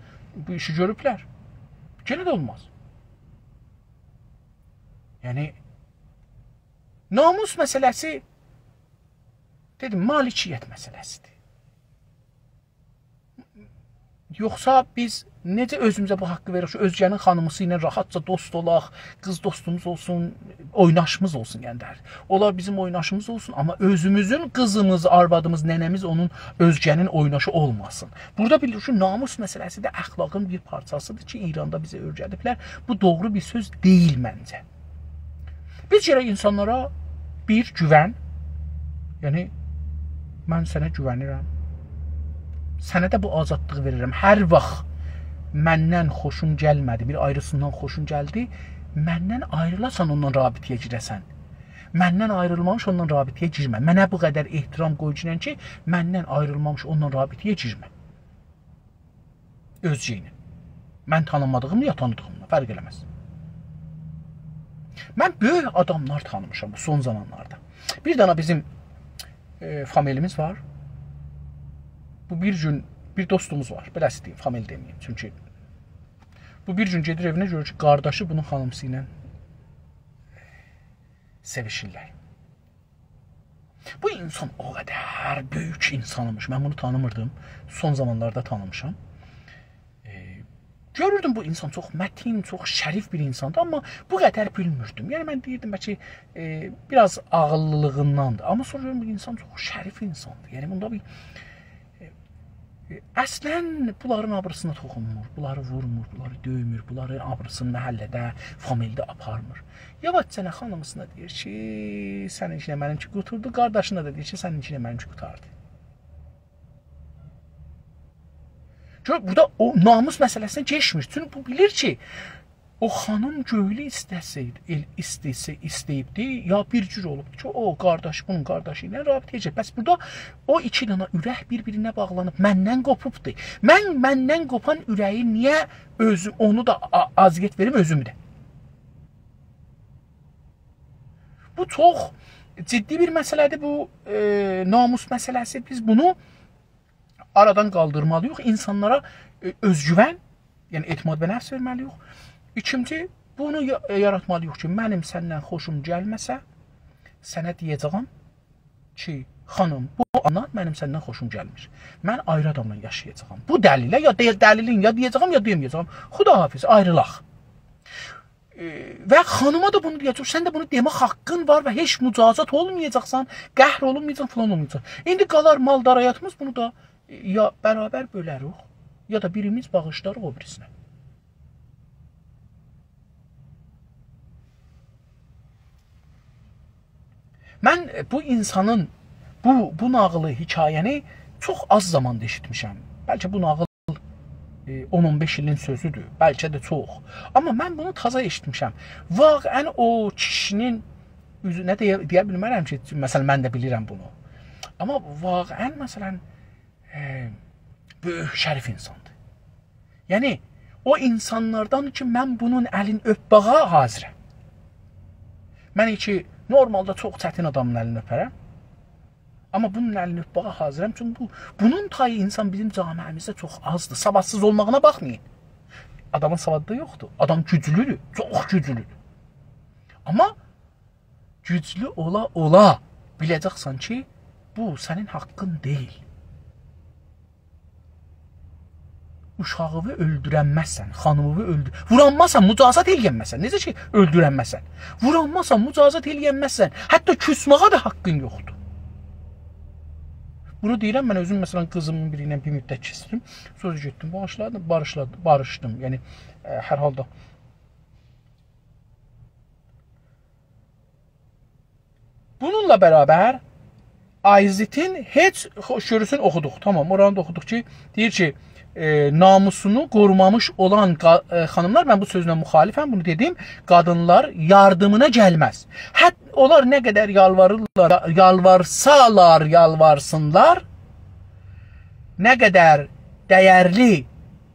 بو ایشی گؤروبلر. یئنه ده اولماز. یعنی، ناموس مسئله‌سی، دئدیم، مالکیت مسئله‌سیدیر. یوخسا بیز نئجه اؤزوموزه بو حاققی وئریریک کی، اؤزگه‌نین خانیمیسی ایله راحاتجا دوست اولاق، قیز دوستوموز اولسون، اویناشیمیز اولسون، یعنی ده. اونلار بیزیم اویناشیمیز اولسون، آمما اؤزوموزون قیزیمیز، آروادیمیز، ننه‌میز اونون، اؤزگه‌نین اویناشی اولماسین. بورادا بیلیریک کی، ناموس مسئله‌سی ده اخلاقین بیر پارچاسیدیر کی، ایراندا بیزه اؤیره‌دیبلر. بو دوغرو بیر سؤز دئییل منجه. بیز گرک اینسانلارا بیر گوون، یعنی من سنه گوونیرم. سنه ده بو آزادلیغی وئریرم. هر واخت مندن خوشون گلمه‌دی، بیر آیریسیندان خوشون گلدی، مندن آیریلاسان اوندان رابطه‌یه گیره‌سن. مندن آیریلمامیش اوندان رابطه‌یه گیرمه. منه بو قدر احترام قویگینن کی، مندن آیریلمامیش اوندان رابطه‌یه گیرمه. اؤزگه ایله. من تانیمادیغیملا یا تانیدیغیملا، فرق ائله‌مز. من بؤیوک آداملار تانیمیشام بو سون زامانلاردا. بیر دنه بیزیم، ائ، فامیلیمیز وار. بو بیر گون، بیر دوستوموز وار. بئله‌سی دئییم، فامیل دئمه‌ییم. چونکی بو بیر گون گئدیر ائوینه، گؤرور کی، قارداشی بونون خانیمیسی ایله سئویشیرلر. بو اینسان او قدر بؤیوک اینسان ایمیش. من بونو تانیمیردیم. سون زامانلاردا تانیمیشام. ائ، گؤروردوم بو اینسان چوخ متین، چوخ شریف بیر اینساندیر، آمما بو قدر بیلمیردیم. یعنی من دئییردیم بلکه، ائ، بیر آز عاغیللیلیغینداندیر. آمما سونرا گؤردوم بو اینسان چوخ شریف اینساندیر. یعنی بوندا بیر، ائ، ائ، اصلاً بونلارین آبریسینا توخونمور، بونلاری وورمور، بونلاری دؤیمور، بونلاری آبریسینی محله‌ده، فامیلده آپارمیر. یاواشجانا خانیمیسینا دئییر کی، سنینکی ایله منیمکی قوتاردی، قارداشینا دا دئییر کی، سنینکی ایله منیمکی قوتاردی. گؤر، بورادا او ناموس مسئله‌سینه کئچمیر. چونکی بو بیلیر کی، او خانیم گؤیلو ایسته‌سه‌یدی، ائل ایسته‌سه، ایسته‌ییبدی، یا بیر جور اولوبدو کی، او قارداش، بونون قارداشی ایله رابطه‌یه گیریر. بس بورادا او ایکی دنه اورک بیر-بیرینه باغلانیب، مندن قوپوبدو. من مندن قوپان اوره‌یی نییه اؤزو، اونو دا آ-، اذیت وئریم، اؤزومو ده؟ بو چوخ جدی بیر مسئله‌دیر، بو، ائ، ناموس مسئله‌سی. بیز بونو آرادان قالدیرمالی‌ییق. اینسانلارا، ائ، اؤزگوون، یعنی اعتماد به نفس وئرمه‌لی‌ییک. ایکینجی، بونو یا-، ائ، یاراتمالی‌ییق کی، منیم سندن خوشوم گلمه‌سه، سنه دئیه‌جه‌یم کی، خانیم، بو آندان منیم سندن خوشوم گلمیر. من آیری آداملا یاشایاجاغام. بو دلیله، یا دئ-، دلیلین یا دئیه‌جه‌یم، یا دئمه‌یه‌جه‌یم. خداحافظ، آیریلاق. ائ، و خانیما دا بونو دئیه‌جک، سن ده بونو دئمه حاققین وار و هئچ مجازات اولمایاجاقسان، قهر اولمایاجاقسان، فلان اولمایاجاقسان. ایندی قالار مال دارایاتیمیز، بونو دا، ائ، یا برابر بؤلریک، یا دا بیریمیز باغیشلاریق او بیریسینه. من بو اینسانین، بو، بو ناغیلی، حکایه‌نی چوخ آز زاماندا ائشیتمیشم. بلکه بو ناغیل، ائ، اون اون بئش ایلین سؤزودور، بلکه ده چوخ. آمما من بونو تازا ائشیتمیشم. واقعاً او کیشی‌نین اوزونه دئیه، دئیه بیلمرم کی، مثلاً، من ده بیلیرم بونو. آمما واقعاً، مثلاً، ائ، بؤیوک شریف اینساندیر. یعنی، او اینسانلاردان کی، من بونون الین اؤپمه‌یه حاضرم. من کی، نورمالدا چوخ چتین آدامین الینی اؤپرم. آمما بونون الینی اؤپمه‌یه حاضرم. چونکی بو، بونون تایی اینسان بیزیم جامعه‌میزده چوخ آزدیر. سوادسیز اولماغینا باخمایین. آدامین سوادی دا یوخدور. آدام گوجلودور، چوخ گوجلودور. آمما گوجلو اولا اولا بیله‌جکسن کی، بو سنین حاققین دئییل. اوشاغیوی اؤلدورنمزسن، خانیمیوی اؤلدو-، وورانمازسان، مجازات ائلینمزسن. نئجه کی، اؤلدورنمزسن. وورانمازسان، مجازات ائلینمزسن. حتی کوسمه‌یه ده حاققین یوخدور. بونو دئییرم، من اؤزوم، مثلاً، قیزیمین بیری ایله بیر مدت کوسدوم. سونرا گئتدیم، باغیشلادیم، باریشلادیم، باریشدیم. یعنی، ائ، هر حالدا. بونونلا برابر آیزیتین هئچ خو-، شوروسونو اوخودوق. تامام، اورانی دا اوخودوق کی، دئییر کی، ائ، ناموسونو قورومامیش اولان قا-، ائ، خانیملار، من بو سؤزله مخالفم، بونو دئدیم، قادینلار یاردیمینا گلمز. حتی اونلار نه قدر یالواریرلار، یالوارسالار، یالوارسینلار، نه قدر دیرلی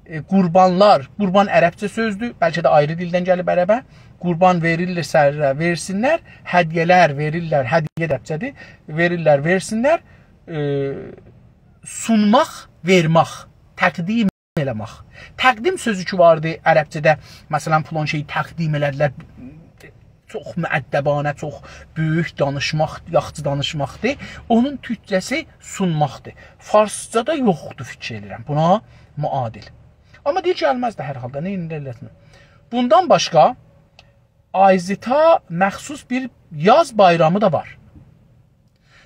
ائ، قوربانلار، قوربان عربجه سؤزدور، بلکه ده آیری دیلدن گلیب عربه. قوربان وئریرلرسه، وئرسینلر، هدیه‌لر وئریرلر، هدیه عربجه‌دیر، وئریرلر، وئرسینلر. ائ، سونماق، وئرمک، تقدیم ائله‌مک. تقدیم سؤزو کی واردی عربجه‌ده، مثلاً، فلان شئیی تقدیم ائله‌دیلر، چوخ مؤدبانه، چوخ بؤیوک دانیشماق، یاخشی دانیشماقدیر. اونون تورکجه‌سی سونماقدیر. فارسجادا یوخدور، فیکیر ائدیرم، بونا معادل. آمما دئییر، گلمز ده هر حالدا، نه ائله‌سین. بوندان باشقا، آیزیتا مخصوص بیر یاز بایرامی دا وار.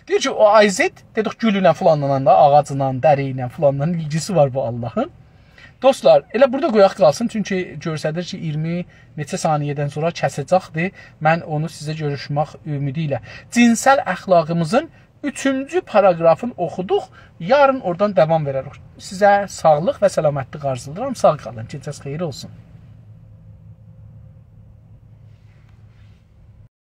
دئییر کی، او آیزیت، دئدیک، گول ایله فلانلا دا، آغاجلا، دری ایله فلانلا ایلگیسی وار بو آللاهین. دوستلار، ائله بورادا قویاق قالسین، چونکی گؤرسدیر کی، اییرمی نئچه ثانیه‌دن سونرا کسه‌جکدیر. من اونو سیزه گؤروشمک امیدی ایله. جینسل اخلاقیمیزین اوچونجو پاراگرافینی اوخودوق. یارین اورادان داوام وئرریک. سیزه ساغلیق و سلامتلیک آرزولاییرام. ساغ قالین، گئجه‌نیز خئییر اولسون.